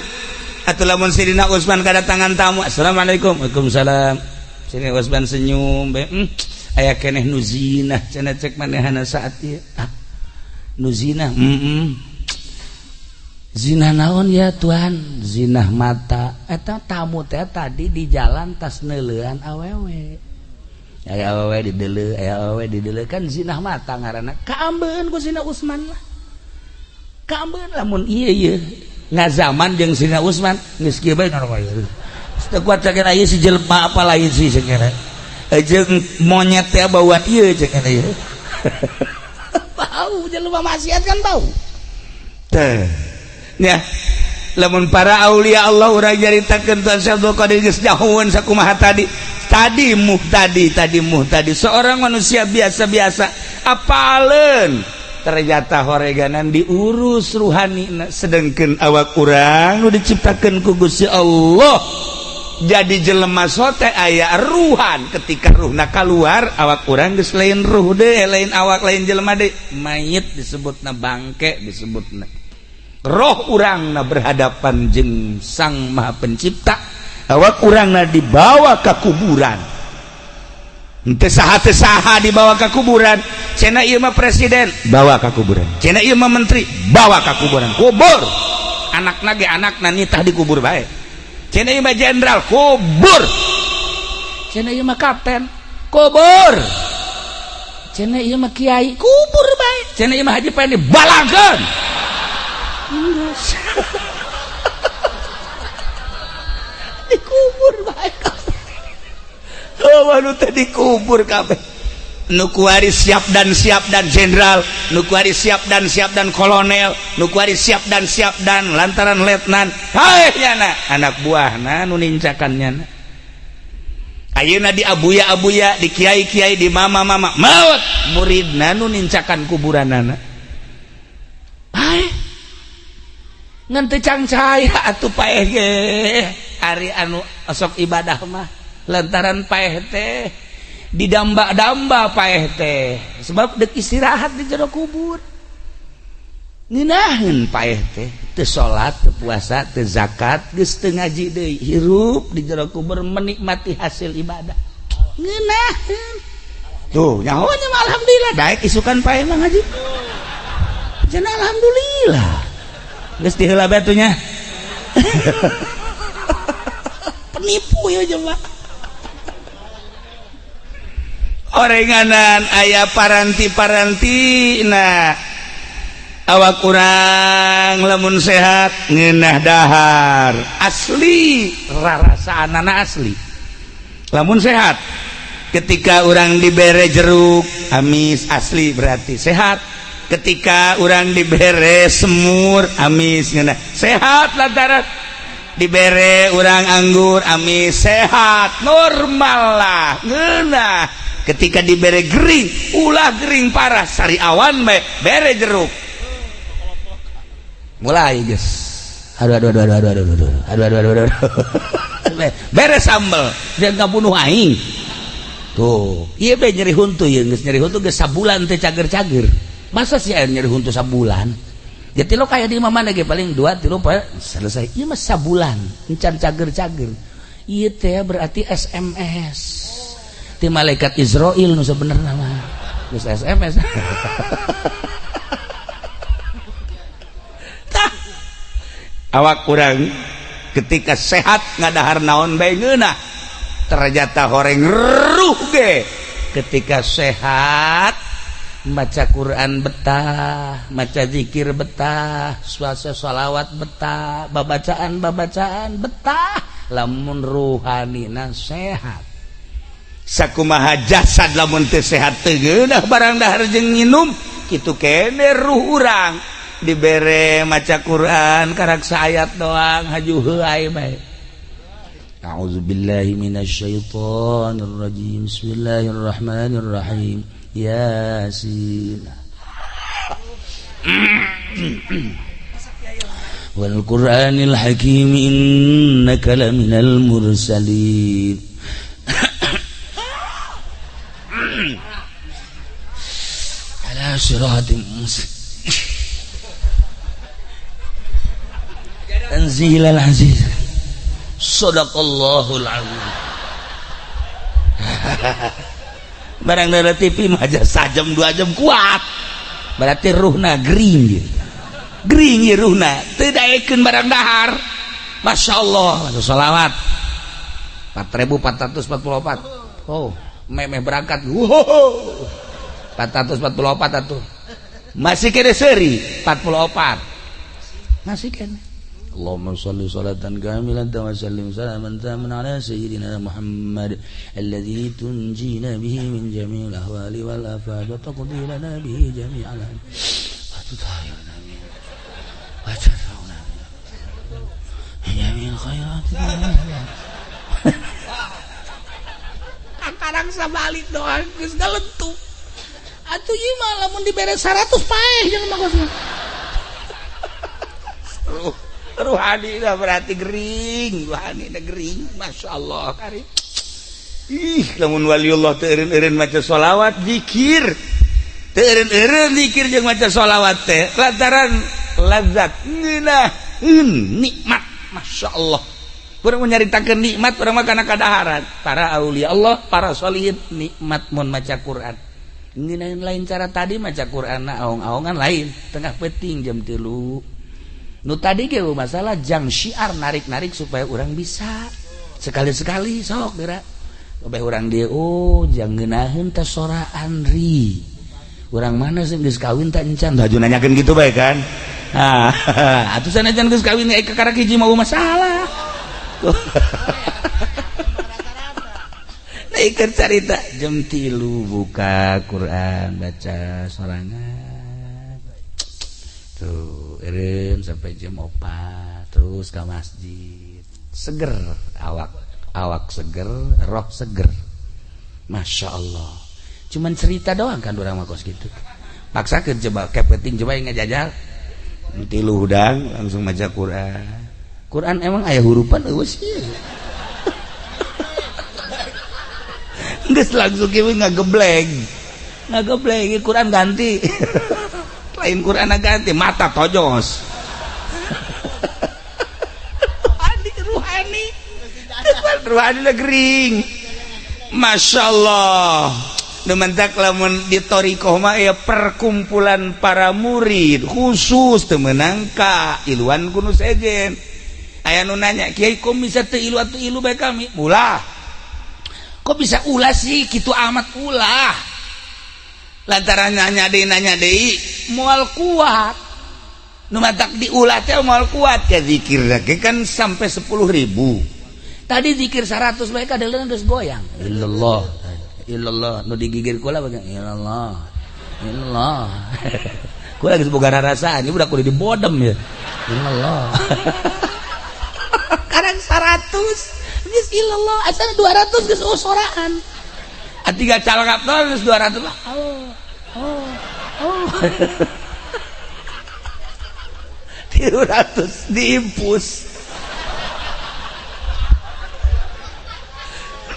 Atau lamun Sayyidina Utsman kedatangan tamu, assalamualaikum, waalaikumsalam. Sayyidina Utsman senyum, be, aya keneh nu zinah cenah cek manehana saat ieu. Ah, nu zinah, Zina naon ya Tuhan? Zinah mata. Eta tamu teh tadi di jalan tas neuleuan awewe. Aya awewe dideuleu, aya awewe dideuleu, kan zinah mata ngaranna. Kaambeun ku Sina Utsman lah. Kaambeun lamun ieu ieu ngazaman jeung Sina Utsman geus kieu bae normal. Teu kuat cenah ieu si jelema apa lain sih cenah. Jeung monyet teh bauan ieu cenah ieu. Bau jelema maksiat kan bau. Teh. Ya, lamun para aulia Allah urang nyaritakeun Tuan Syekh Abdul Qadir geus nyahoeun sakumaha tadi. Tadi muhtadi, tadi muhtadi, seorang manusia biasa-biasa apaleun ternyata horeganan diurus ruhani, sedangkan awak urang nu diciptakeun ku Gusti Allah jadi jelema sote aya ruhan. Ketika ruhna keluar, awak urang geus lain ruh deh, lain awak, lain jelema deh, mayit disebutna, bangke disebutna. Roh urangna berhadapan jeung Sang Maha Pencipta, awak urangna dibawa ke kuburan. Henteu saha teu saha dibawa ke kuburan. Cenah ieu mah presiden, bawa ke kuburan. Cenah ieu mah menteri, bawa ke kuburan, kubur. Anakna ge anakna nitah dikubur bae. Cenah ieu mah jenderal, kubur. Cenah ieu mah kapten, kubur. Cenah ieu mah kiai, kubur bae. Cenah ieu mah haji pengen dibalangkeun. Dikubur bae. Oh, nu teh dikubur kabeh. Nu kuari siap dan jenderal, nu kuari siap dan kolonel, nu kuari siap dan lantaran letnan. Hai nyana anak buahna nu nincakan nyana. Ayeuna di abuya-abuya, di kiai-kiai, di mama-mama maut, muridna nu nincakan kuburanana. Paeh. Ngan teu cangcaya atuh paeh ge. Ari anu osok ibadah mah lantaran paeh teh didamba-damba paeh teh sebab dek istirahat di jero kubur. Ngeunaheun paeh teh, teu salat, teu puasa, teu zakat, geus teu ngaji deui, hirup di jero kubur menikmati hasil ibadah. Ngeunaheun. Tuh, nyaho nya mah alhamdulillah daek isukan paeh mah ngaji. Cenah alhamdulillah. Geus diheula bae atuh nya. Penipu ya jelema. Orenganan aya paranti-paranti nah awak kurang lamun sehat ngeunah dahar asli rarasaanana asli. Lamun sehat, ketika orang dibere jeruk amis, asli berarti sehat. Ketika orang dibere semur amis, ngeunah, sehat. Lantaran dibere orang anggur amis, sehat, normal lah, ngeunah. Ketika dibere gering, ulah gering parah, sariawan bae, bere jeruk mulai geus Aduh, aduh, aduh, aduh, aduh, aduh, aduh, aduh, aduh, aduh, aduh. Beres sambel dia ngabunuh aing. Tuh, ieu be nyeri huntu, ieu geus nyeri huntu, geus sabulan teh cager-cager. Masa sih aya nyeri huntu sabulan? Jadi lo kayak di mana ge paling 2 3 poe selesai. Ieu mah sabulan encan cager-cager. Ieu teh berarti SMS ti malaikat Israel nu sebenarnya mah geus SMS. Tah, awak kurang ketika sehat ngadahar naon bae ngeunah. Ternyata horeng ruh ge ketika sehat maca Quran betah, maca zikir betah, suasa sholawat betah, babacaan babacaan betah, lamun ruhanina sehat. Sakumaha jasad lamun teu sehat teu geunah barang dahar jeung nginum, kitu kene ruh urang dibere maca Quran karak saayat doang haju heuay bae. A'udzubillahi minasyaitonir rajim. Bismillahirrahmanirrahim. Yasin. Wal Qur'anil Hakim, innaka laminal mursalin. Ala siratim mustaqim. Tanzilal aziz. Sadaqallahul azim. Barang dari TV mah aja sajam 2 jam kuat, berarti ruhna gering gitu. Gering ya ruhna teu daekeun barang dahar. Masya Allah, sholawat 4444. Oh, memeh berangkat. Wow, 444 atuh masih kene seuri 44 masih kene. Allahumma shalli salatan kamilatan wa sallim salaman taman ala sayyidina Muhammad alladzi tunjina bihi min jami'il ahwali wal afat wa taqdi lana bihi jami'al wa tutahhiruna min wa tarfa'una min jami'il khairat. Kakarang sabalik doang geus galentuk atuh ieu mah lamun dibere 100 paeh jeung mah. Ruhani dah berarti gering, ruhani dah gering, masya Allah karim. Ih, lamun waliullah teu eureun-eureun maca sholawat zikir, teu eureun-eureun zikir jeung maca sholawat teh lantaran lazat ngeunaheun nikmat, masya Allah. Urang nyaritakeun nikmat urang mah kana kadaharan. Para aulia Allah, para sholihin nikmat mun maca Quran. Ngeunaheun lain cara tadi maca Quran na aong-aongan lain, tengah peuting jam 3. Nu tadi ge masalah jang syiar narik-narik supaya orang bisa sekali-sekali sok geura kabeh urang dieu. Oh, jang ngeunaheun teh soraan ri urang mana sih geus kawin tak encan haju nanyakeun gitu bae kan. Ah, atuh sanajan geus kawin ge kakara hiji mau masalah. Nah, ieu carita jam 3 buka Quran baca sorangan tuh eureun sampai jam 4 terus ke masjid, seger awak, awak seger, roh seger, masya Allah. Cuman cerita doang kan orang mah kos gitu, paksakeun coba kepeting coba yang ngajajal 3 hudang langsung maca Quran. Quran emang aya hurupan eueuh sih. Geus langsung kieu ngagebleng, ngagebleng Quran ganti. Lain Quran ganti mata tojos. Ruhani, ruhani, ruhani gering, masya Allah. Numantak lamun di thoriqoh mah ya perkumpulan para murid khusus teu meunang ka iluan ku nu sejen. Aya nu nanya, kiai kok bisa teu ilu atuh ilu bae kami? Ulah. Kok bisa ulah sih kitu amat ulah. Lantaran nanya deui moal kuat. Nu matak diulah teh moal kuat ya zikir lagi kan sampai 10.000. Tadi zikir 100 bae kadeuleun geus goyang. Illallah. Illallah nu digigir kula bagian illallah. Illallah. Kula geus boga rarasaan, ieu budak kudu dibodem ya. Illallah. Kadang 100 geus illallah, asal 200 geus usoraan. Tiga calon geus 200 lah. Oh. Oh. Oh. 300 diimpus.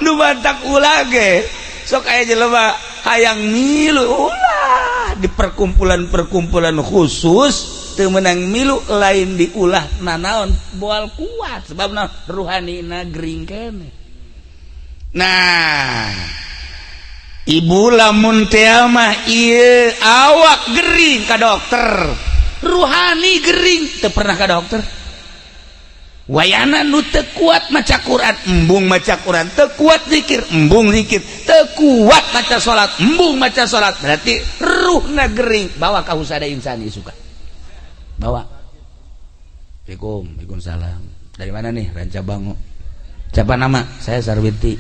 Nu bantak ulah ge sok aya jelema hayang milu ulah di perkumpulan-perkumpulan khusus teu meunang milu lain diulah nanaon boal kuat sebabna ruhanina gering keneh. Nah, ibu lamun teh mah ieu awak gering ka dokter, ruhani gering teu pernah ka dokter. Wayana nu teu kuat maca Quran, embung maca Quran, teu kuat zikir, embung zikir, teu kuat maca salat, embung maca salat, berarti ruhna gering. Bawa ka Husada Insani suka. Bawa. Assalamualaikum, waalaikumsalam. Dari mana nih? Ranca Bango. Siapa nama? Saya Sarwiti.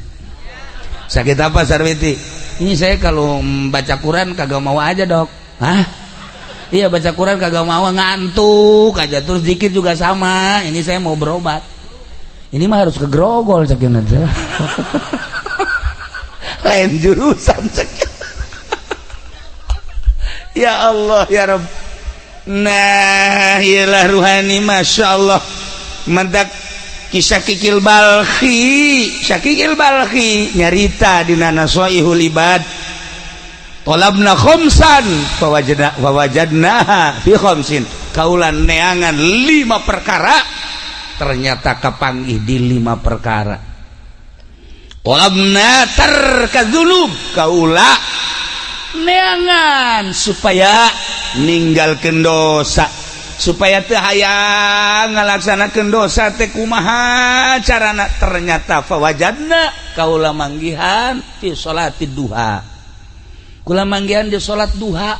Sakit apa Sarwiti? Ini saya kalau baca Quran kagak mau aja, Dok. Hah? Iya baca Quran kagak mau, ngantuk aja, terus zikir juga sama. Ini saya mau berobat. Ini mah harus ke Grogol cekin aja. Lain jurusan cekin. Ya Allah ya Rabb. Nah, iyalah ruhani masya Allah. Mantak kisah Kikil Balkhi, Syakikil Balkhi nyarita dina Nasoihul Ibad. Tolabna khamsan fawajadna fawajadnaha fi khamsin. Kaulan neangan 5 perkara ternyata kapanggih di 5 perkara. Tolabna tarka dzunub, kaula neangan supaya ninggalkeun dosa, supaya teu hayang ngalaksanakeun dosa teh kumaha carana, ternyata fawajadna kaula manggihan fi salatid duha. Kula manggihan di salat duha.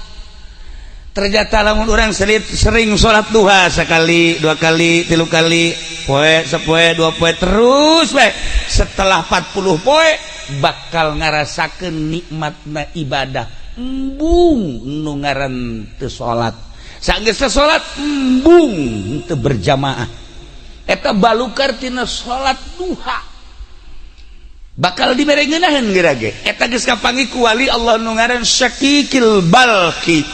Ternyata lamun urang sering salat duha sekali, dua kali, tilu kali, poe sepoe, dua poe terus bae. Setelah 40 poe bakal ngarasakeun nikmatna ibadah. Embung nu ngaran teu salat. Sanggeus teu salat embung teu berjamaah. Eta balukar tina salat duha. Bakal dibere ngeunaheun geura ge. Eta geus kapanggih ku wali Allah nu ngaran Syakikil Balkhi.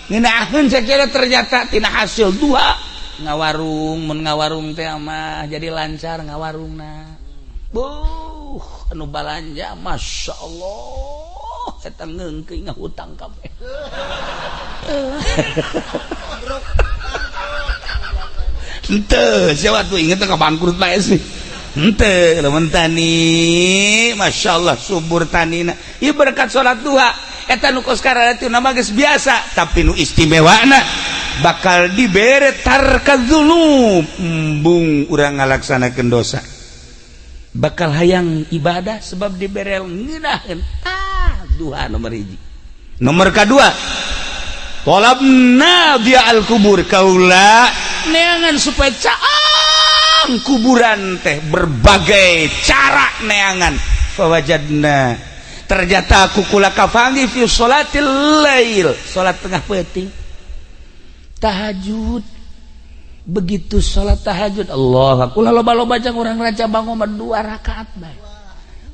Ngeunaheun sakira ternyata tina hasil duha ngawarung, mun ngawarung teh mah jadi lancar ngawarungna. Buh, anu balanja Masya Allah eta ngeungkeun ngahutang kabeh. Henteu, siapa tuh inget ka bangkrut bae sih. Henteu, lamun tani, Masya Allah subur tanina. Ieu berkat salat duha. Eta nu kos kararitu nama geus biasa, tapi nu istimewana bakal dibere tarka dzunub, embung urang ngalaksanakeun dosa. Bakal hayang ibadah sebab dibere ngeunaheun. Ah, duha nomor 1. Nomor kedua, tolabna dia al-kubur, kaula neangan supaya caang kuburan teh berbagai cara neangan. Fawajadna ternyata aku kula kafangi fi sholatil lail, salat tengah peuting tahajud. Begitu salat tahajud Allah kula loba-loba jang urang Ranca Bango mah 2 rakaat bae,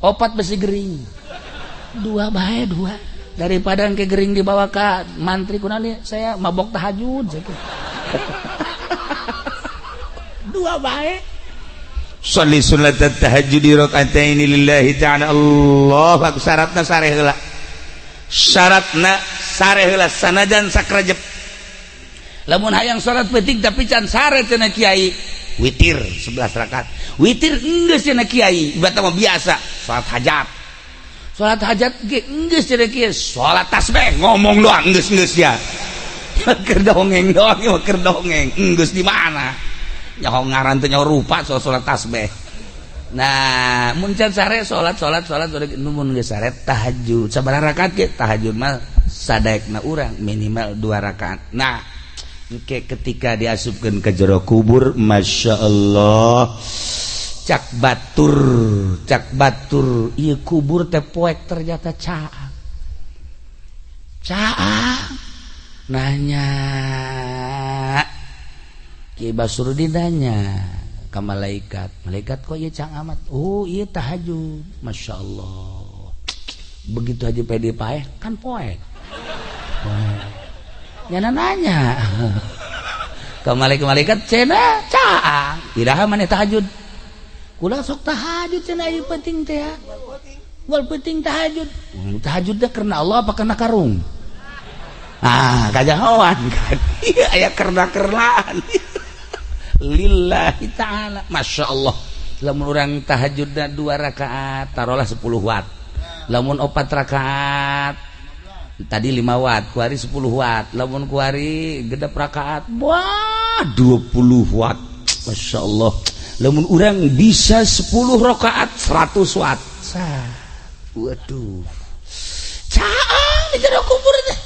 4 besi gering, 2 bae 2 daripada engke gering dibawa ka mantri kunali saya mabok tahajud sakitu. 2 bae. Sholli sunat tahajud rakaataini lillahi ta'ala. Allah akbar. Syaratna sare heula, syaratna sare heula sanajan sakrajep. Lamun hayang salat peuting tapi can sare cenah kiai, witir 11 rakaat. Witir enggeus cenah kiai, ibarat mah biasa salat hajat. Salat hajat ge enggeus cenah kiai, salat tasbih ngomong doang enggeus-enggeus ya. Keur dongeng doang, keur dongeng. Enggeus di mana? Nyaho ngaran teh nyaho rupa soal salat tasbih. Nah, mun can sare salat salat salat mun geus sare tahajud. Sabaraha rakaat ge? Tahajud mah sadaekna urang minimal 2 rakaat. Nah, engke ketika diasupkeun ke jero kubur, Masya Allah, Cak batur, cak batur, ieu kubur teh poek ternyata caang. Caang nanya Ki Basrudin, nanya ka malaikat, "Malaikat, kok ieu caang amat?" "Oh, ieu tahajud." Masya Allah, begitu aja pede paeh kan poek poek. Nyana nanya ke malaikat-malaikat, "Cenah caang, iraha maneh tahajud?" "Kula sok tahajud," cenah, "ieu penting teh ya. Wal penting tahajud." Tahajud teh karena Allah apa karena karung? Ah, kajahoan kan. Iya, aya karena-karenaan. Lillahi ta'ala. Masya Allah. Lamun urang tahajudna dua rakaat, taruhlah 10 watt. Lamun opat rakaat, tadi 5 watt, kuari 10 watt. Lamun kuari genep rakaat, wah, 20 watt. Masya Allah. Lamun urang bisa 10 rakaat, 100 watt. Sah. Waduh. Caang di jero kubur teh.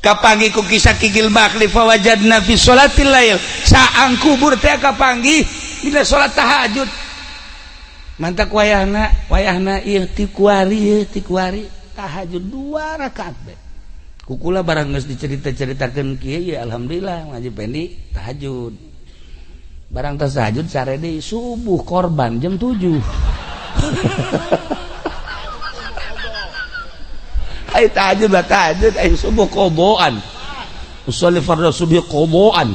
Kapanggih ku kisah Kikil Bakli, fawajadna fi sholatil lail, caang kubur teh kapanggih dina salat tahajud. Mantak wayahna wayahna ieu ti kuari, ieu ti kuari tahajud dua rakaat be. Kukula barang geus dicerita-ceritakeun kieu ya, alhamdulillah ngaji pendi tahajud. Barang tas tahajud, sare deui, subuh korban jam 7. Ay tahajud lah tahajud, ay subuh koboan. Usolli fardhu subuh koboan.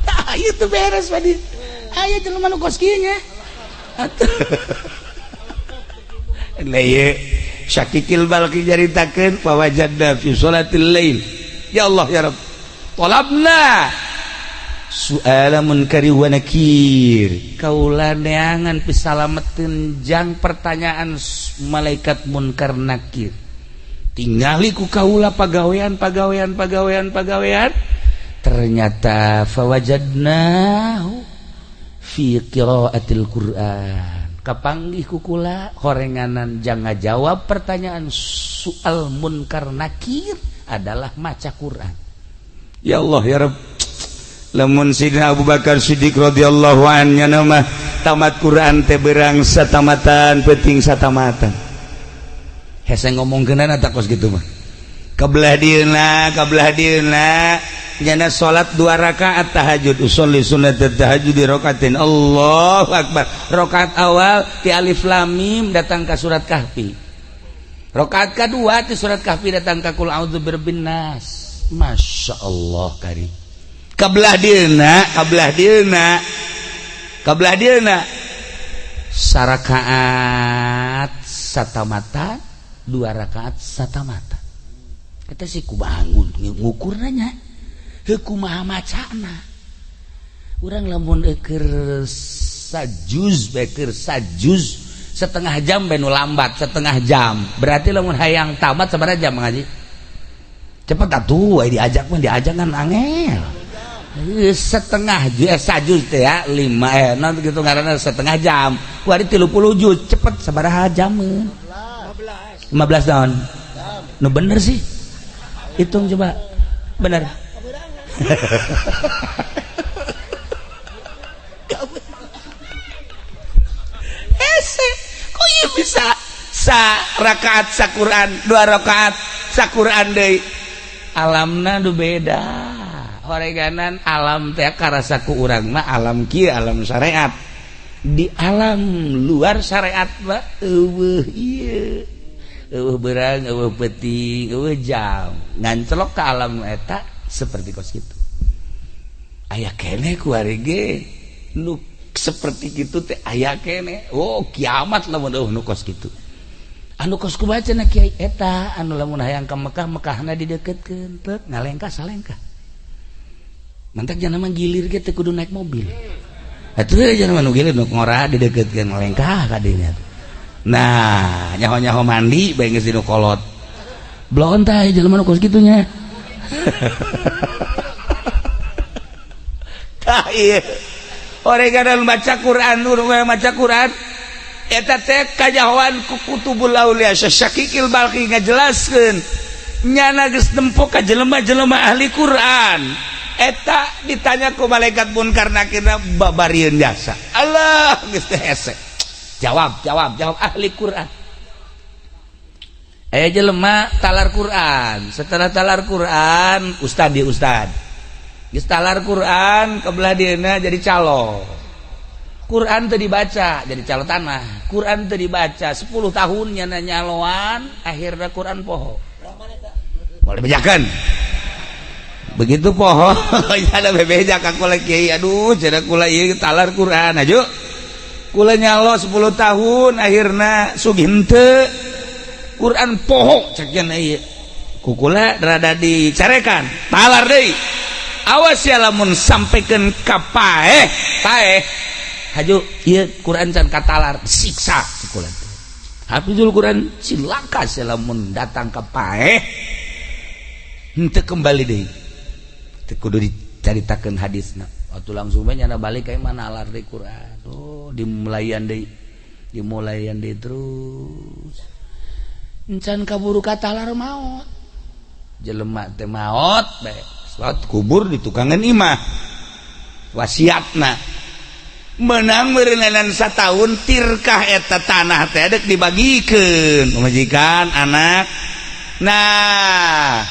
Tah, itu beres tadi. Aya jelema nu kos kieu nya. Atuh. Lah ieu Syakikil Balki nyaritakeun, fawajadna fi sholatil lail. Ya Allah ya Rabb. Talabna su'ala munkari wa nakir. Kaula neangan pisalameteun jang pertanyaan malaikat munkar nakir. Tingali ku kaula pagawean, pagawean, pagawean, pagawean, ternyata fawajadnahu fi qiraatil Qur'an. Kapanggih ku kula horenganan jang ngajawab pertanyaan soal munkar nakir adalah maca Quran. Ya Allah ya Rabb. Lamun Sidina Abu Bakar Siddiq radhiyallahu anhu mah tamat Quran teh berang satamatan, penting satamatan. Hese ngomongkeunana tak kos gitu mah. Kabelah dieuna, kabelah dieuna nyana salat dua rakaat tahajud, usolli sunnat tahajud di rakaatin, Allahu akbar. Rakaat awal ti alif lam mim datang ka surat Kahfi. Rakaat kedua ti surat Kahfi datang ka qul a'udzu birabbin nas. Masya Allah karim. Kabelah dieuna, kabelah dieuna, kabelah dieuna sarakaat satamata, dua rakaat satamata. Kita sih ku bangun ngukur nanya heuh kumaha macana urang. Lamun eukeur sajuz bae, keur sajuz setengah jam bae, nu lambat setengah jam, berarti lamun hayang tamat sabaraha jam ngaji? Cepet atuh, aya diajak mah, diajak kan angel. Setengah juz, sajuz teh ya lima, non gitu ngaranna, setengah jam kuari 30 juz, cepet sabaraha jam? 15 tahun nu bener sih, hitung coba bener. Hese kok ieu bisa sa rakaat sa Quran, dua rakaat sa Quran deui? Alamna nu beda horeganan, alam teh karasa ku urang mah alam kieu, alam syariat. Di alam luar syariat mah eueuh ieu, eueuh beurang, eueuh peuting, eueuh jam. Ngancelok ke alam eta seperti kos kitu. Aya keneh kuari ge nu seperti kitu teh, aya keneh. Oh, kiamat lamun eueuh nu kos kitu. Anu kos kumaha cenah, Kiai? Eta anu lamun hayang ka Mekah, Mekahna dideukeutkeun, teu ngalengkah salengkah. Mantak jangan mah gilir ge teu kudu naik mobil atuh. Jangan mah nu gilir, nu ngora dideukeutkeun, ngalengkah ka dinya. Nah, nyaho-nyaho mandi bae geus dinu kolot blon tah jelema nu kos kitu nya. Tah ieu oreganan maca Quran, nu maca Quran eta teh kajahoan ku kutubul aulia. Syakikil Balki ngajelaskeun nyana geus nempo ka jelema-jelema ahli Quran. Eta ditanya ku malaikat Munkar Nakirna babarieun jasa. Allah geus teh hese. Jawab, jawab, jawab ahli Quran. Aya jelema talar Quran. Setelah talar Quran, ustad di ustad. Geus talar Quran kebelah dieuna jadi calo. Quran teu dibaca jadi calo tanah. Quran teu dibaca 10 tahun nyana nyaloan, akhirnya Quran poho. Boleh bejakan. Begitu poho, ada bebeja ka kula kiai, aduh cenah kula ieu talar Quran aju. Kula nyalo 10 tahun akhirna sugih henteu. Quran poho cek cenah ieu. Ku kula rada dicarekan, talar deui. Awas ya lamun sampaikan ka paeh, paeh. Haju ieu Quran can katalar, siksa cek kula teh. Hafizul Quran cilaka sia lamun datang ka paeh. Henteu kembali deui. Teu kudu dicaritakeun hadisna. Waktu langsung bae nyana balik ka mana nalar deui Quran. Oh, dimulayan deui. Dimulayan deui terus. Encan kaburu katalar maot. Jelema teh maot bae. Salat kubur di tukangan imah. Wasiatna menang meureunan satahun tirkah eta tanah teh dek dibagikeun pamajikan anak. Nah,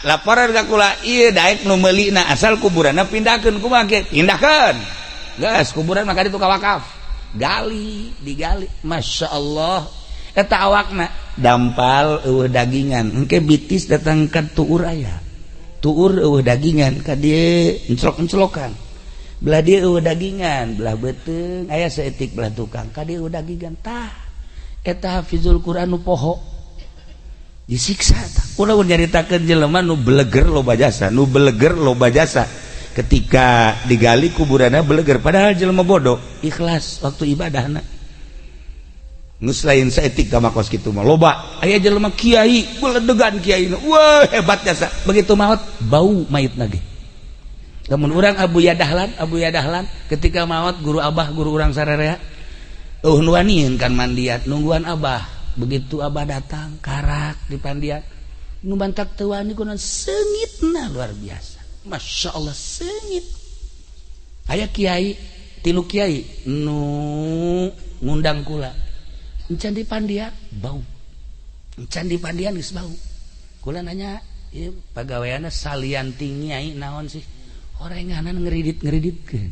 laporan ka kula ieu daek nu meulina asal kuburanna pindahkeun kumaha ge? Pindahkeun. Geus kuburan maka ditu ka wakaf. Gali, digali. Masya Allah. Eta awakna dampal eueuh dagingan. Engke bitis datang ka tuur aya. Tuur eueuh dagingan ka dieu enclok-enclokan. Belah dieu eueuh dagingan, belah beuteung aya saeutik belah tukang ka dieu eueuh dagingan. Tah eta hafizul Quran nu poho. Disiksa tah. Kula mun nyaritakeun jelema nu beleger loba jasa, nu beleger loba jasa. Ketika digali kuburanna beleger padahal jelema bodoh, ikhlas waktu ibadahna. Geus lain saeutik ka makos kitu mah loba. Aya jelema kiai, beledegan kiai. Wah, hebat jasa. Begitu maot bau mayitna ge. Lamun urang Abu Yadahlan ketika maot guru abah guru urang sararea eueuh nu wanian kan mandian nungguan abah. Begitu abah datang karak di pandian nu bantak teu wani kunaon seungitna luar biasa. Masya Allah seungit. Aya kiai tilu kiai nu ngundang kula. Encan di pandian bau. Encan di pandian geus bau. Kula nanya ieu pagaweanna salian ti nyai naon sih? Orenganan ngeridit-ngeriditkeun.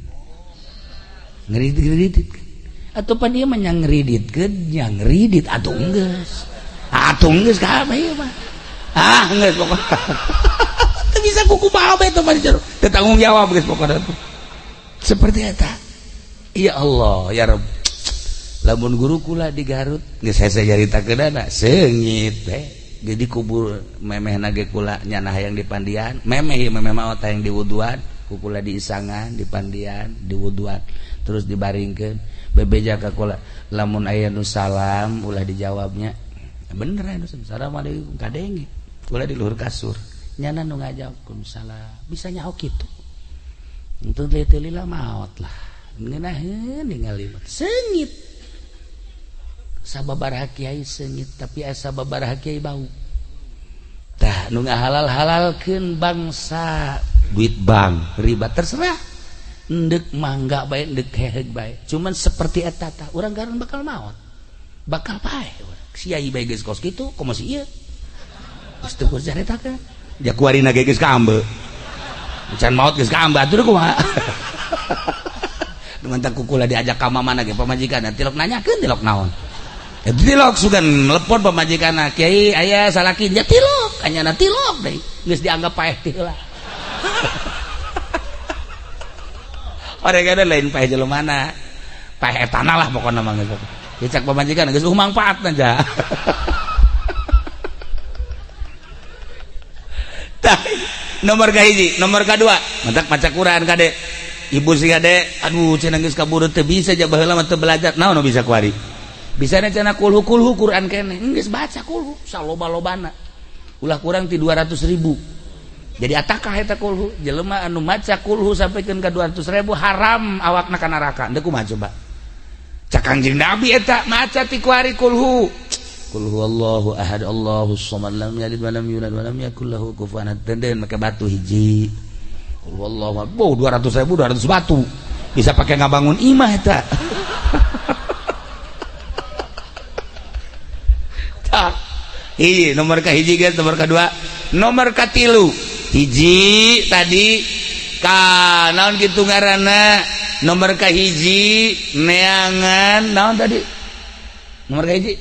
Ngeridit-ngeriditkeun. Atuh pan ieu mah nya ngeriditkeun, nya ngeridit atuh geus. Atuh geus kabeh ieu mah. Ah geus pokona. Teu bisa kukumaha bae teh mah jero. Teu tanggung jawab geus pokona. Seperti eta. Ya Allah, ya Rabb. Lamun guru kula di Garut geus hese nyaritakeunana seungit teh. Jadi kubur memehna ge kula nyana hayang di pandian, memeh ieu memeh maot hayang diwuduan, ku kula diisangan di pandian, diwuduan, terus dibaringkeun. Bebeja ka kula lamun aya nu salam ulah dijawabnya. Bener aya nu assalamualaikum kadenge. Kula di luhur kasur. Nyana nu ngajawab salam. Bisa nyaho kitu. Entu teh teu lila maot lah. Ngeunaheun ningali seungit. Sababaraha kiai seungit tapi asa sababaraha kiai bau. Tah nu ngahalal-halalkeun bangsa duit bank riba terserah. Endek mangga bae endek heheug bae. Cuman seperti eta tah urang garun bakal maot. Bakal paeh urang. Kiai bae geus kos kitu komo si ieu. Geus teu kudu caritakeun. Ja kuarina ge geus kaambe. Can maot geus kaambe atuh kumaha. Mantap kukula diajak ka mamana ge pamajikan tilok nanyakeun tilok naon. Itu tilok sugan telepon pamajikan kiai aya salaki nya tilok anyana tilok deui geus dianggap paeh teh heula. Orang lain paeh jelema paeh etana lah pokona mah geus. Dicak pamajikan geus mangfaatna ja. Tah nomor kahiji, nomor kadua, mantak maca Quran kade. Ibu sih kade, aduh cenah geus kaburu teu bisa ja baheula mah teu belajar. Naon nu bisa kuari? Bisa cenah kulhu kulhu Quran kene. Geus baca kulhu saloba-lobana. Ulah kurang ti 200.000. Jadi atakah eta kulhu? Jelema anu maca kulhu sampikeun ka 200.000 haram awakna ka neraka. Deuk kumaha coba? Cak Kangjeng Nabi eta maca ti kuari kulhu. Qul huwallahu ahad Allahus samad lam yalid walam yulad walam yakul lahu kufuwan ahad. Denden make batu hiji. Wallahu, oh, 200 ribu 200 batu bisa pakai ngabangun imah eta. Tah, hiji nomor ka hiji guys, nomor kedua, nomor katilu. Hiji tadi ka naon kitu ngaranna, nomor ka hiji neangan naon tadi? Nomor ka hiji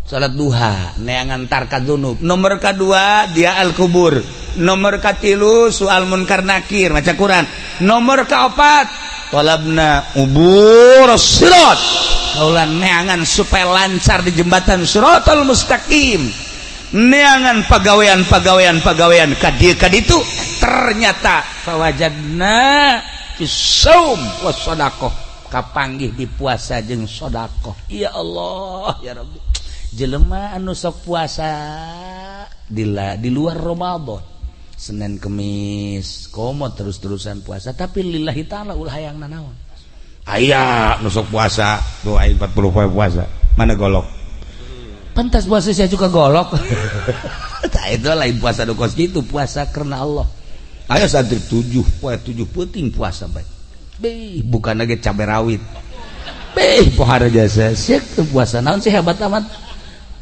salat duha, neangan tarka dzunub. Nomor kedua dia al kubur. Nomor katilu soal munkar nakir maca Quran. Nomor keempat talabna ubur sirat. Kaula neangan supaya lancar di jembatan siratal mustaqim. Neangan pagawean-pagawean ka dieu ka ditu ternyata fawajadna fi shaum was sadaqah. Kapanggih di puasa jeung sedekah. Ya Allah ya Rabbi. Jelema anu sok puasa di luar Ramadan, Senin Kemis komo terus-terusan puasa, tapi lillahi ta'ala ulah hayang nanaon. Aya nu sok puasa tuh aing 40 poe puasa, mana golok? Pantas puasa saya juga golok. Tah itu lain puasa nu kos kitu, puasa karena Allah. Aya santri 7 poe 7 peuting puasa bae. Beh, bukan lagi cabe rawit. Beh, pohara jasa sia puasa naon sih hebat amat.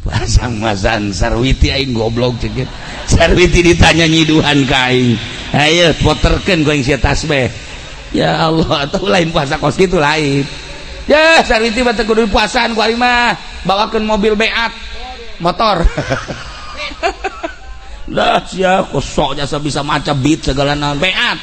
Pasang-masan Sarwiti aing goblok cek. Sarwiti ditanya nyiduhan ka aing. Ayo poterkeun ku aing sia tasbih. Ya Allah, atau lain puasa kos kitu lain. Ya Sarwiti mah teu kudu puasaan ku aing mah. Bawakeun mobil beat motor. Lah sia kosok jasa bisa maca beat segala naon beat.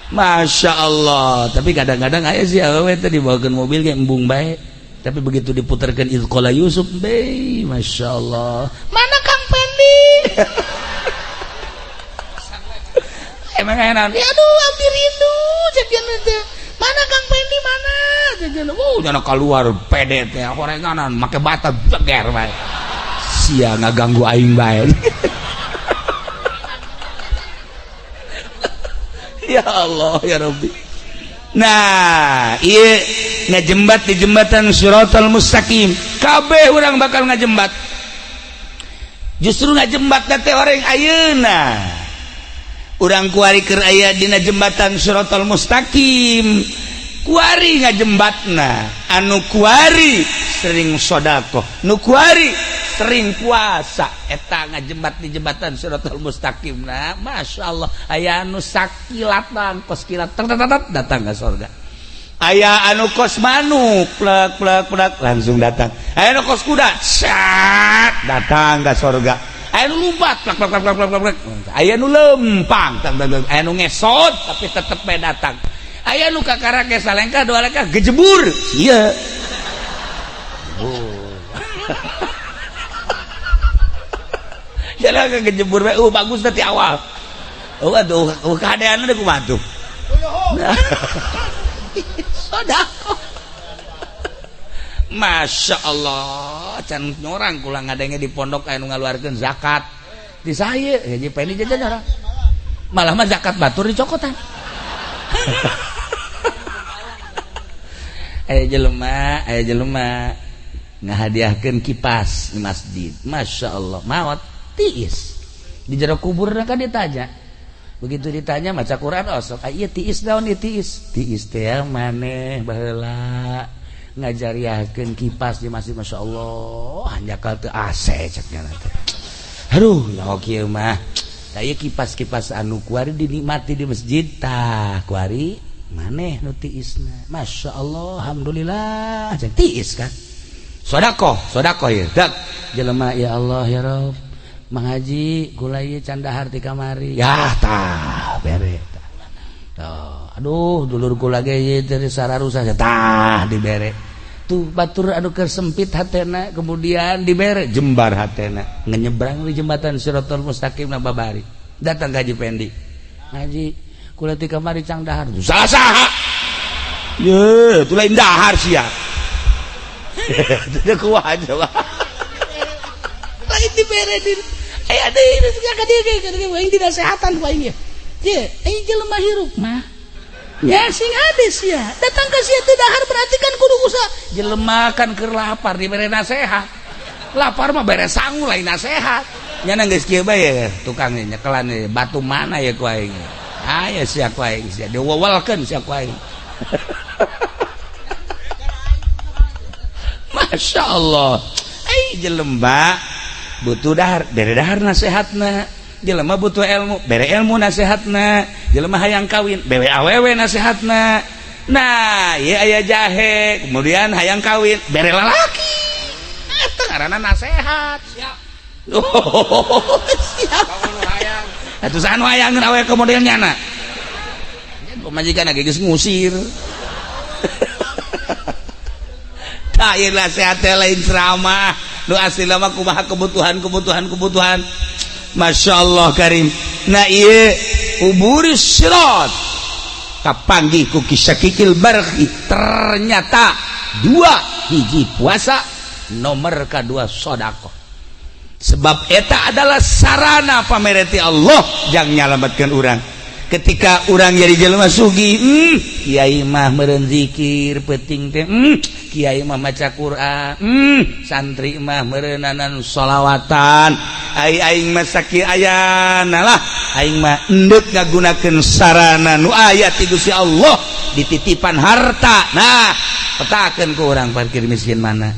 Masya Allah, tapi kadang-kadang aya sih awewe teh dibawakeun mobil ge embung bae. Tapi begitu diputarkeun Idqala Yusuf, be, Masya Allah. Mana Kang Pendi? Emang enak. Ya aduh, abdi rindu cek teh. Mana Kang Pendi mana? Cek oh, jangan keluar pede teh horenganan make bata jeger bae. Sia ngaganggu aing bae. Ya Allah ya Rabbi. Nah, ieu ngajembat di jembatan Siratal Mustaqim. Kabeh urang bakal ngajembat. Justru ngajembat teh orang ayeuna. Urang kuari keur aya dina jembatan Siratal Mustaqim. Kuari ngajembatna, anu kuari sering sedekah, nu kuari sering puasa, eta ngajembat di jembatan Siratal Mustaqim. Nah, Masya Allah, aya anu sakilatan kos kilat datang ke surga. Aya anu kos manuk plek plek plek langsung datang. Aya anu kos kuda sat datang ke surga. Aya anu lompat plek plek plek plek plek. Aya anu lempang, aya anu ngesot tapi tetep bae datang. Aya nu kakara ge salengkah dua lengkah gejebur. Ieu. Oh. Jalan kejebur bae, bagus tadi awal. Oh aduh, keadaan ada kumaha tuh. Sedekah. Masya Allah, can nyorang kula ngadenge di pondok aya nu ngaluarkeun zakat. Di saya, ya pendi jajan orang. Malah mah zakat batur dicokotan. Aya jelema ngahadiahkeun kipas di masjid. Masya Allah, maot tiis di jero kubur kan ditanya. Begitu ditanya maca Quran osok, oh, ieu tiis naon ieu tiis? Tiis teh maneh baheula ngajariahkeun kipas di masjid. Masya Allah, hanjakal teu AC cek nya teh. Aduh, nyaho kieu mah. Tah ieu kipas-kipas anu kuari dinikmati di masjid tah kuari maneh nu tiisna. Masya Allah, alhamdulillah cek tiis kan. Sedekah, sedekah ieu. Dak jelema ya Allah ya Rabb. Mang Haji kula ieu can dahar ti kamari. Ya tah bere tah. Tuh, aduh dulur kula ge ieu teh sararusa tah dibere. Tuh batur anu keur sempit hatena kemudian dibere jembar hatena. Ngenyebrang di jembatan Siratal Mustaqim na babari. Datang ka Haji Pendi. Haji kula ti kamari cang dahar. Salah saha? Ye, tu lain dahar sia. Teu kuat coba. Lain dibere di aya deui ka dieu aing dinasehatan ku aing ye. Ye, aing jelema hirup mah. Ya sing ades ya. Datang ka sia teu dahar berarti kan kudu usaha. Jelema kan keur lapar dibere nasehat. Lapar mah beres sangu, lain nasehat. Nyana geus kieu bae ya, tukang nyekelan batu mana ya ku aing. Aya sia ku aing sia diwewelkeun sia ku aing. Masya Allah. Ai jelema butuh dahar, bere dahar nasehatna. Jelema butuh ilmu, bere ilmu nasehatna. Jelema hayang kawin, bere awewe nasehatna. Nah, ieu aya jahe, kemudian hayang kawin, bere lalaki. Eta ngaranna nasehat. Siap. Oh, siap. Atuh saha nu hayang awewe kemudian nyana. Pamajikan ge geus ngusir. Tah ieu nasehat teh lain ceramah. Nu aslina mah kumaha kebutuhan. Masya Allah karim. Nah ieu uburis sirat kapanggih ku Kisakikil Barhi, ternyata dua hiji puasa, nomor kedua sodakoh. Sebab eta adalah sarana pamereti Allah jang nyalamatkan urang. Ketika urang jadi jelema sugih, kiai mah meureun zikir peuting teh, kiai mah maca Quran, santri mah meureunanan sholawatan. Ai aing mah sakieu ayana lah, aing mah endek ngagunakeun sarana nu aya ti Gusti Allah dititipan harta. Nah, petakeun ku urang parkir miskin mana,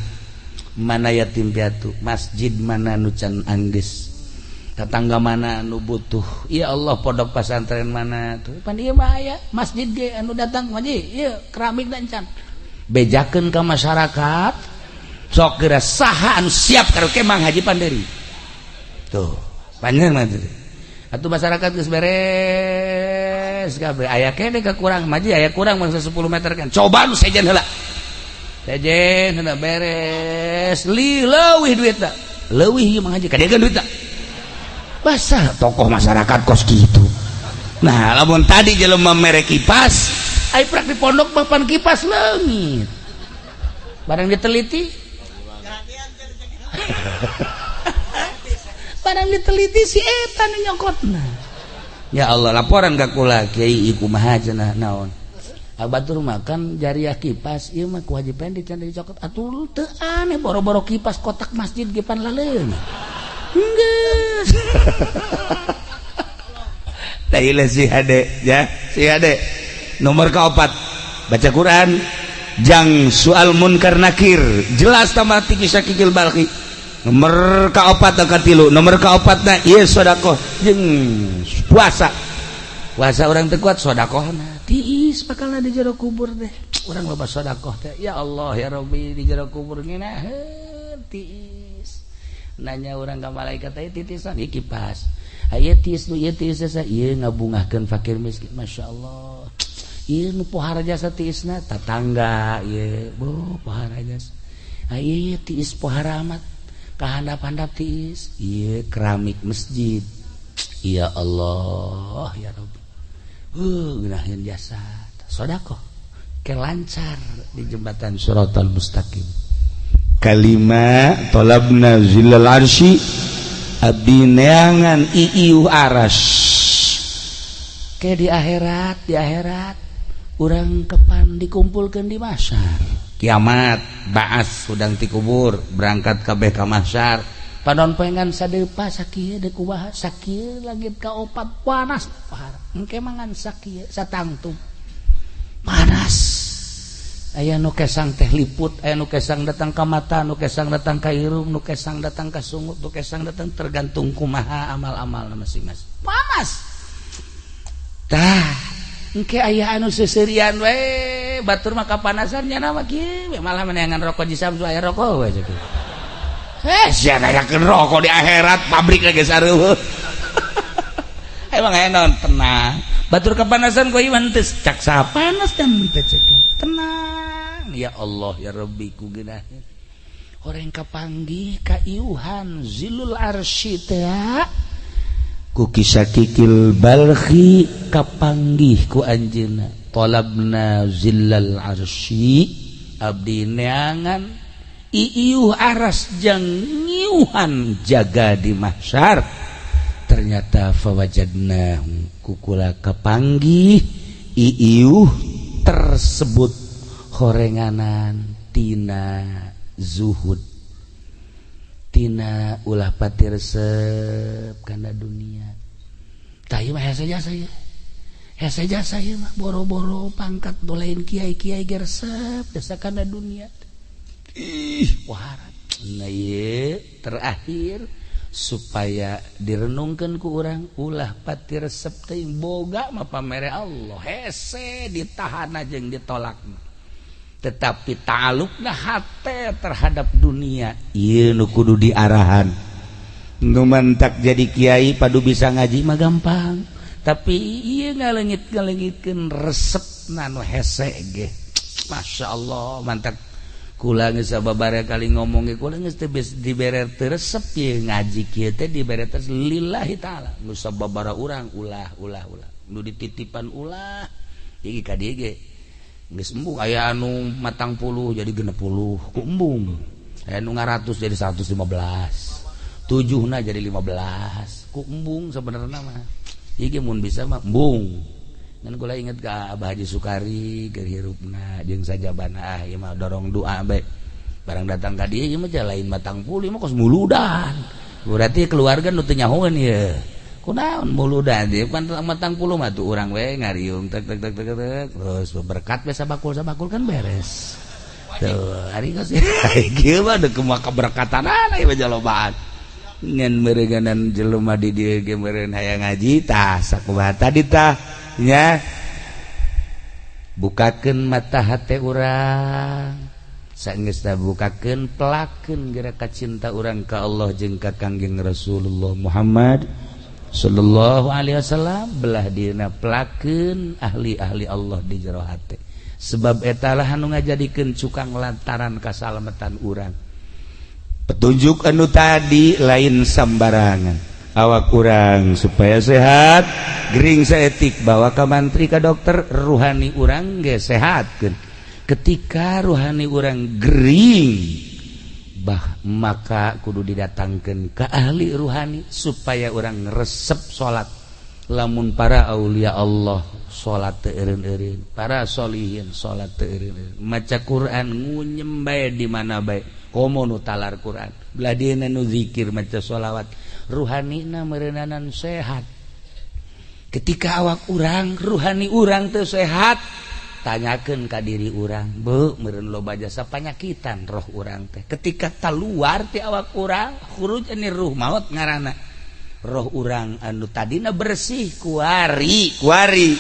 mana yatim piatu, masjid mana nu can anggeus, tetangga mana nu butuh, ya Allah pondok pesantren mana tuh pan ieu mah aya masjid ge anu datang masjid ieu keramik dan can bejakeun ka masyarakat. Sok geura saha anu siap karaoke Mang Haji Panderi tuh panjang mah atuh masyarakat geus beres kabeh aya keneh kekurang masjid aya kurang mangsa 10 meter kan coba nu sejen heula, sejen heula beres li leuwih duitna, leuwih ieu Mang Haji kadegan duitna. Basah tokoh masyarakat kos gitu. Nah, lamun tadi jelema mere kipas, ai prak di pondok mah pan kipas leungit. Barang diteliti. Barang diteliti si eta nu nyokotna. Ya Allah, laporan ka kula kiai kumaha cenah naon. Batur makan jariah kipas ieu mah ku Haji Pendi can dicokot. Atuh teu aneh boro-boro kipas kotak masjid ge pan laleung. Enggeus. Tailah si hade ya, si hade. Nomor keempat, baca Quran jang soal munkar nakir jelas tambah tiki Syakikil Balki. Nomor keempat dan katilu, nomor keempatna ieu sedekah jeung puasa. Puasa orang teu kuat sedekahna tiis bakalna di jero kubur teh. Urang loba sedekah teh. Ya Allah ya Rabbi di jero kubur ngeunaheun tiis. Nanya orang ke malaikat teh titisan ieu kipas. Aya tiis nu ieu tiis jasa ieu ngabungahkeun fakir miskin. Masya Allah. Ieu nu pohara jasa tiisna tatangga ieu bo pohara jasa. Ieu tiis pohara amat kahandap-handap tiis ieu keramik masjid. Ya Allah ya Rabbi. Ngeunaheun jasa sedekah ke lancar di jembatan Shiratal Mustaqim. Kalima talabna zillal arsy abdi neangan iiuh aras ke di akhirat, di akhirat urang kepan dikumpulkeun di mahsyar kiamat baas hudang ti kubur berangkat kabeh ka mahsyar panon poengan sadepa sakieu deuk kumaha sakieu langit ka opat panas pahar engke mangan sakieu satangtung panas. Aya nu kesang teh liput, aya nu kesang datang ka mata, nu kesang datang ka irung, nu kesang datang ka sungut, nu kesang datang tergantung kumaha amal-amal masing-masing. Panas. Tah, engke aya anu seuseurian we, batur mah kapanasan nya mah kieu, malah meneangan rokok di Samsu aya rokok we kitu. Eh, sia nanyakeun rokok di akhirat pabrik lagi sareueuh. Emang aya naon tenang. Batur kapanasan ku iman teu cak saha panas dan teu cek. Tenang. Ya Allah ya Rabbi ku geunaheun. Horeng kapanggih ka iuhan zilul arsy teh ku Kisakikil Balkhi kapanggih ku anjeunna talabna zillal arsy abdi neangan iiuh aras jang ngiuhan jaga di mahsyar. Ternyata fawajadna kukula kapanggih iiuh tersebut horenganan tina zuhud. Tina ulah pati resep kana dunia. Tah, ieu mah hese jasa ieu, hese jasa ieu mah. Boro-boro pangkat nu lain, kiai-kiai ge resep jasa kana dunia. Ih, waharat. Nah, ieu terakhir supaya direnungkan ku urang, ulah pati resep teh. Boga mah pamere Allah, hese ditahan jeung ditolak, tetapi ta'alluqna hate terhadap dunia ieu nu kudu diarahan. Nu mantak jadi kiai padu bisa ngaji mah gampang, tapi ieu ngalengit ngalengitkeun resepna nu hese ge, Masya Allah. Mantak kula geus sababaraha kali ngomong ge, kula geus teu dibere teu resep ieu ngaji kieu teh, dibere teh lillahi taala. Nu sababaraha urang ulah, ulah, ulah, nu dititipan ulah iki ka dieu ge geus embung. Aya anu 40 jadi 60 ku embung, aya nu 100 jadi 115, tujuhna jadi 15 ku embung. Sebenarnya mah ieu mun bisa mah embung. Ngan kula inget ka Abah Haji Sukari keur hirupna jeung sajabana, ah, ieu mah dorong doa bae. Barang datang ka dieu, ieu mah lain 40, ieu mah kos muludan. Berarti keluarga nu teu nyahoeun ieu kunaon muludan ieu pan 40 mah tuh urang we ngariung tek tek tek tek tek, terus berkat we sabakul sabakul kan beres tuh. Hari geus kieu mah deuk kumaha keberkatan ieu mah jalobaan. Ngan meureunganan jelema di dieu ge meureun hayang ngaji. Tah, sakumaha tadi tah nya, bukakeun mata hate urang. Saenggeus bukakeun, pelakeun gerak cinta urang ka Allah jeung ka Kangjeng Rasulullah Muhammad sallallahu alaihi wasallam. Belah dina pelakeun ahli-ahli Allah di jero hate, sebab etalah anu ngajadikeun cukang lantaran kasalamatan urang. Petunjuk anu tadi lain sambarangan. Awak urang supaya sehat, gering saeutik bawa ke mantri, ke dokter ruhani urang ge sehat. Ketika ruhani urang gering bah, maka kudu didatangkan ke ahli ruhani supaya urang resep salat. Lamun para aulia Allah salat teu eureun-eureun, para solihin salat teu eureun-eureun, maca Quran ngunyem bae di mana bae, komo nu talar Quran, belah dieuna nu zikir, maca sholawat, ruhanina meureunanan sehat. Ketika awak urang, ruhani urang teu sehat, tanyakan ka diri urang, be meureun loba jasa panyakitan roh urang teh. Ketika keluar ti awak urang, khuruj ani ruh, maut ngaranna. Roh urang anu tadina bersih kuari kuari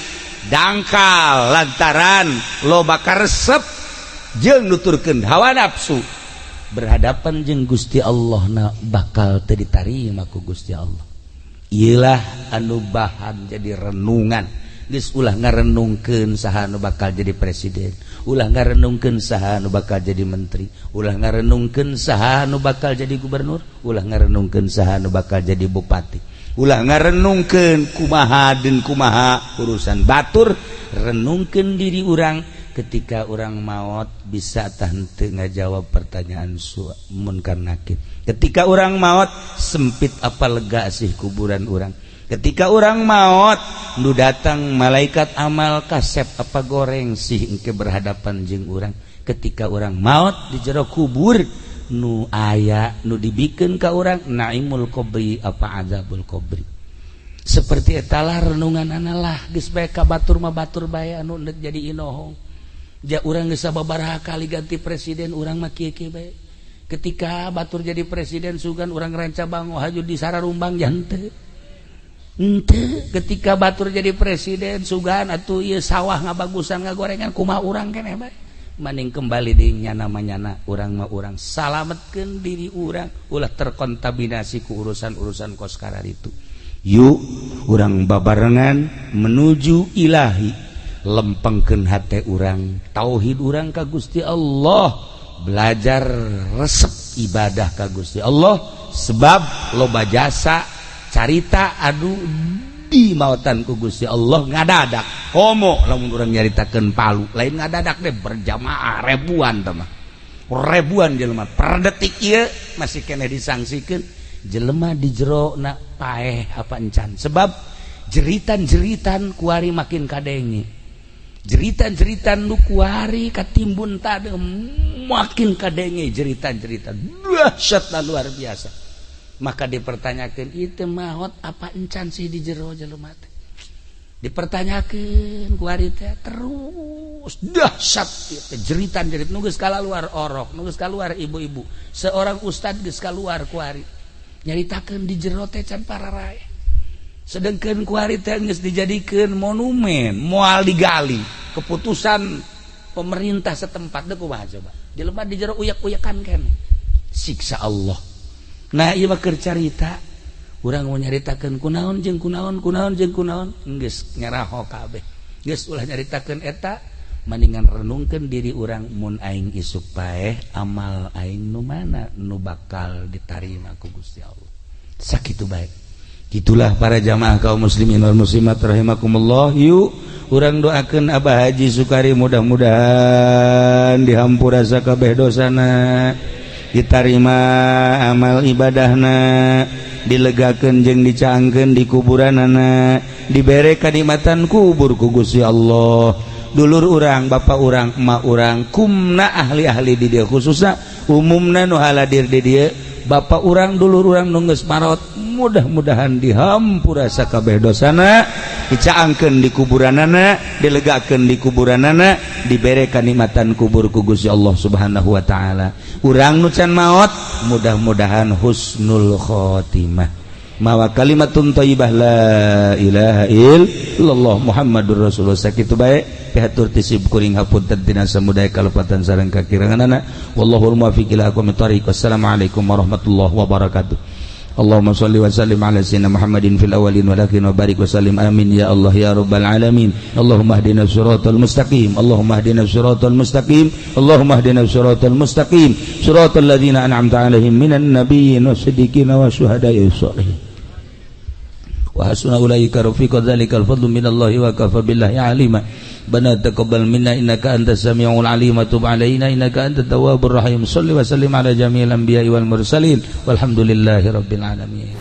dangkal lantaran loba karesep jeung nuturkeun hawa nafsu. Berhadapan jeung Gusti Allah na bakal teu ditarima ku Gusti Allah. Iyalah anu bahan jadi renungan. Geus, ulah ngarenungkeun saha anu bakal jadi presiden, ulah ngarenungkeun saha anu bakal jadi menteri, ulah ngarenungkeun saha anu bakal jadi gubernur, ulah ngarenungkeun saha anu bakal jadi bupati, ulah ngarenungkeun kumaha den kumaha urusan batur. Renungkeun diri urang. Ketika urang maut, bisa tah henteu ngajawab pertanyaan su munkar nakir? Ketika urang maut, sempit apa lega sih kuburan urang? Ketika urang maut, nu datang malaikat amal kasep apa goreng sih engke berhadapan jeung urang? Ketika urang maut di jero kubur, nu aya nu dibikeun ka urang naimul qabri apa azabul qabri? Seperti etalah renungan analah. Geus bae ka batur mah, batur bae anu endek jadi inohong. Ja urang geus sababaraha kali ganti presiden, urang mah kieu-kieu bae. Ketika batur jadi presiden, sugan urang ranca bango haju di Sararumbang jante. Ente ketika batur jadi presiden, sugan atuh ieu sawah ngabagusan, ngagorengan, kumaha urang keneh bae. Maning kembali di nyana manyana urang mah, urang salametkeun diri urang, ulah terkontaminasi ku urusan-urusan kos itu. Yuk, urang babarengan menuju ilahi. Lempengkeun hate urang, tauhid urang ka Gusti Allah, belajar resep ibadah ka Gusti Allah, sebab loba jasa carita aduh di mautan ku Gusti Allah ngadadak. Komo lamun urang nyaritakeun Palu, lain ngadadak deh, berjamaah ribuan mah, ribuan jelema per detik ieu masih keneh disangsikeun jelema di jero na paeh apa encan, sebab jeritan-jeritan kuari makin kadenge, jeritan-jeritan nu kuari katimbun tadi. Makin kadenge jeritan-jeritan dahsyat luar biasa. Maka dipertanyakan, itu maot apa encan sih di jero jelema teh? Dipertanyakan kuari teh terus dahsyat jeritan jerit nu geus keluar orok, nu geus keluar ibu-ibu, seorang ustad geus keluar kuari nyaritakeun di jero teh can pararae. Sedangkan kuari teh geus dijadikeun monumen, moal digali, keputusan pemerintah setempat. Deh, kumaha coba jelema di jero uyak-uyakan kan siksa Allah. Nah, ieu mah keur carita urang mau nyaritakeun kunaon jeung kunaon, kunaon jeung kunaon, geus ngeraho kabeh. Geus, ulah nyaritakeun eta, mendingan renungkeun diri urang, mun aing isuk paeh, amal aing nu mana nu bakal ditarima ku Gusti Allah? Sakitu baik. Gitulah para jamaah kaum muslimin wal muslimat rahimakumullah. Yuk, urang doakeun Abah Haji Sukari, mudah-mudahan dihampura sakabeh dosana, ditarima amal ibadahna, dilegakeun jeung dicaangkeun di kuburanana, dibere kanikmatan kubur ku Gusti Allah. Dulur urang, bapak urang, emak urang, kumna ahli-ahli di dieu, khususna umumna nu haladir di dieu, bapak urang, dulur urang nu geus marot, mudah-mudahan dihampura sakabeh dosana, dicaangkeun di kuburanana, dilegakeun di kuburanana, dibere kanikmatan kubur ku Gusti Allah Subhanahu wa taala. Urang nu can maot, mudah-mudahan husnul khotimah, mawa kalimatun thayyibah, la ilaha illallah Muhammadur Rasulullah. Sakitu bae pihatur ti sim kuring, hapunten tina samudaya kalepatan sareng kakiranganana. Wallahul muwaffiq ila aqwamit thariq. Wassalamualaikum warahmatullahi wabarakatuh. Allahumma salli wa sallim ala sayyidina Muhammadin fil awwalin wal akhirin wa barik wa sallim. Amin ya Allah ya rabbal alamin. Allahumma ihdina siratal mustaqim. Allahumma ihdina siratal mustaqim. Allahumma ihdina siratal mustaqim, siratal ladzina an'amta alaihim minan nabiyyin wasiddiqin wasyuhada'i wassalihin wa hasuna ulaika rafiqa. Dzalikal fadlu minallahi wa kafa billahi alima. Rabbana taqabbal minna innaka antas samiul alim wa tub alaina innaka antat tawwabur rahim. Salli wa sallim ala jami'il anbiya'i wal mursalin, walhamdulillahi rabbil alamin.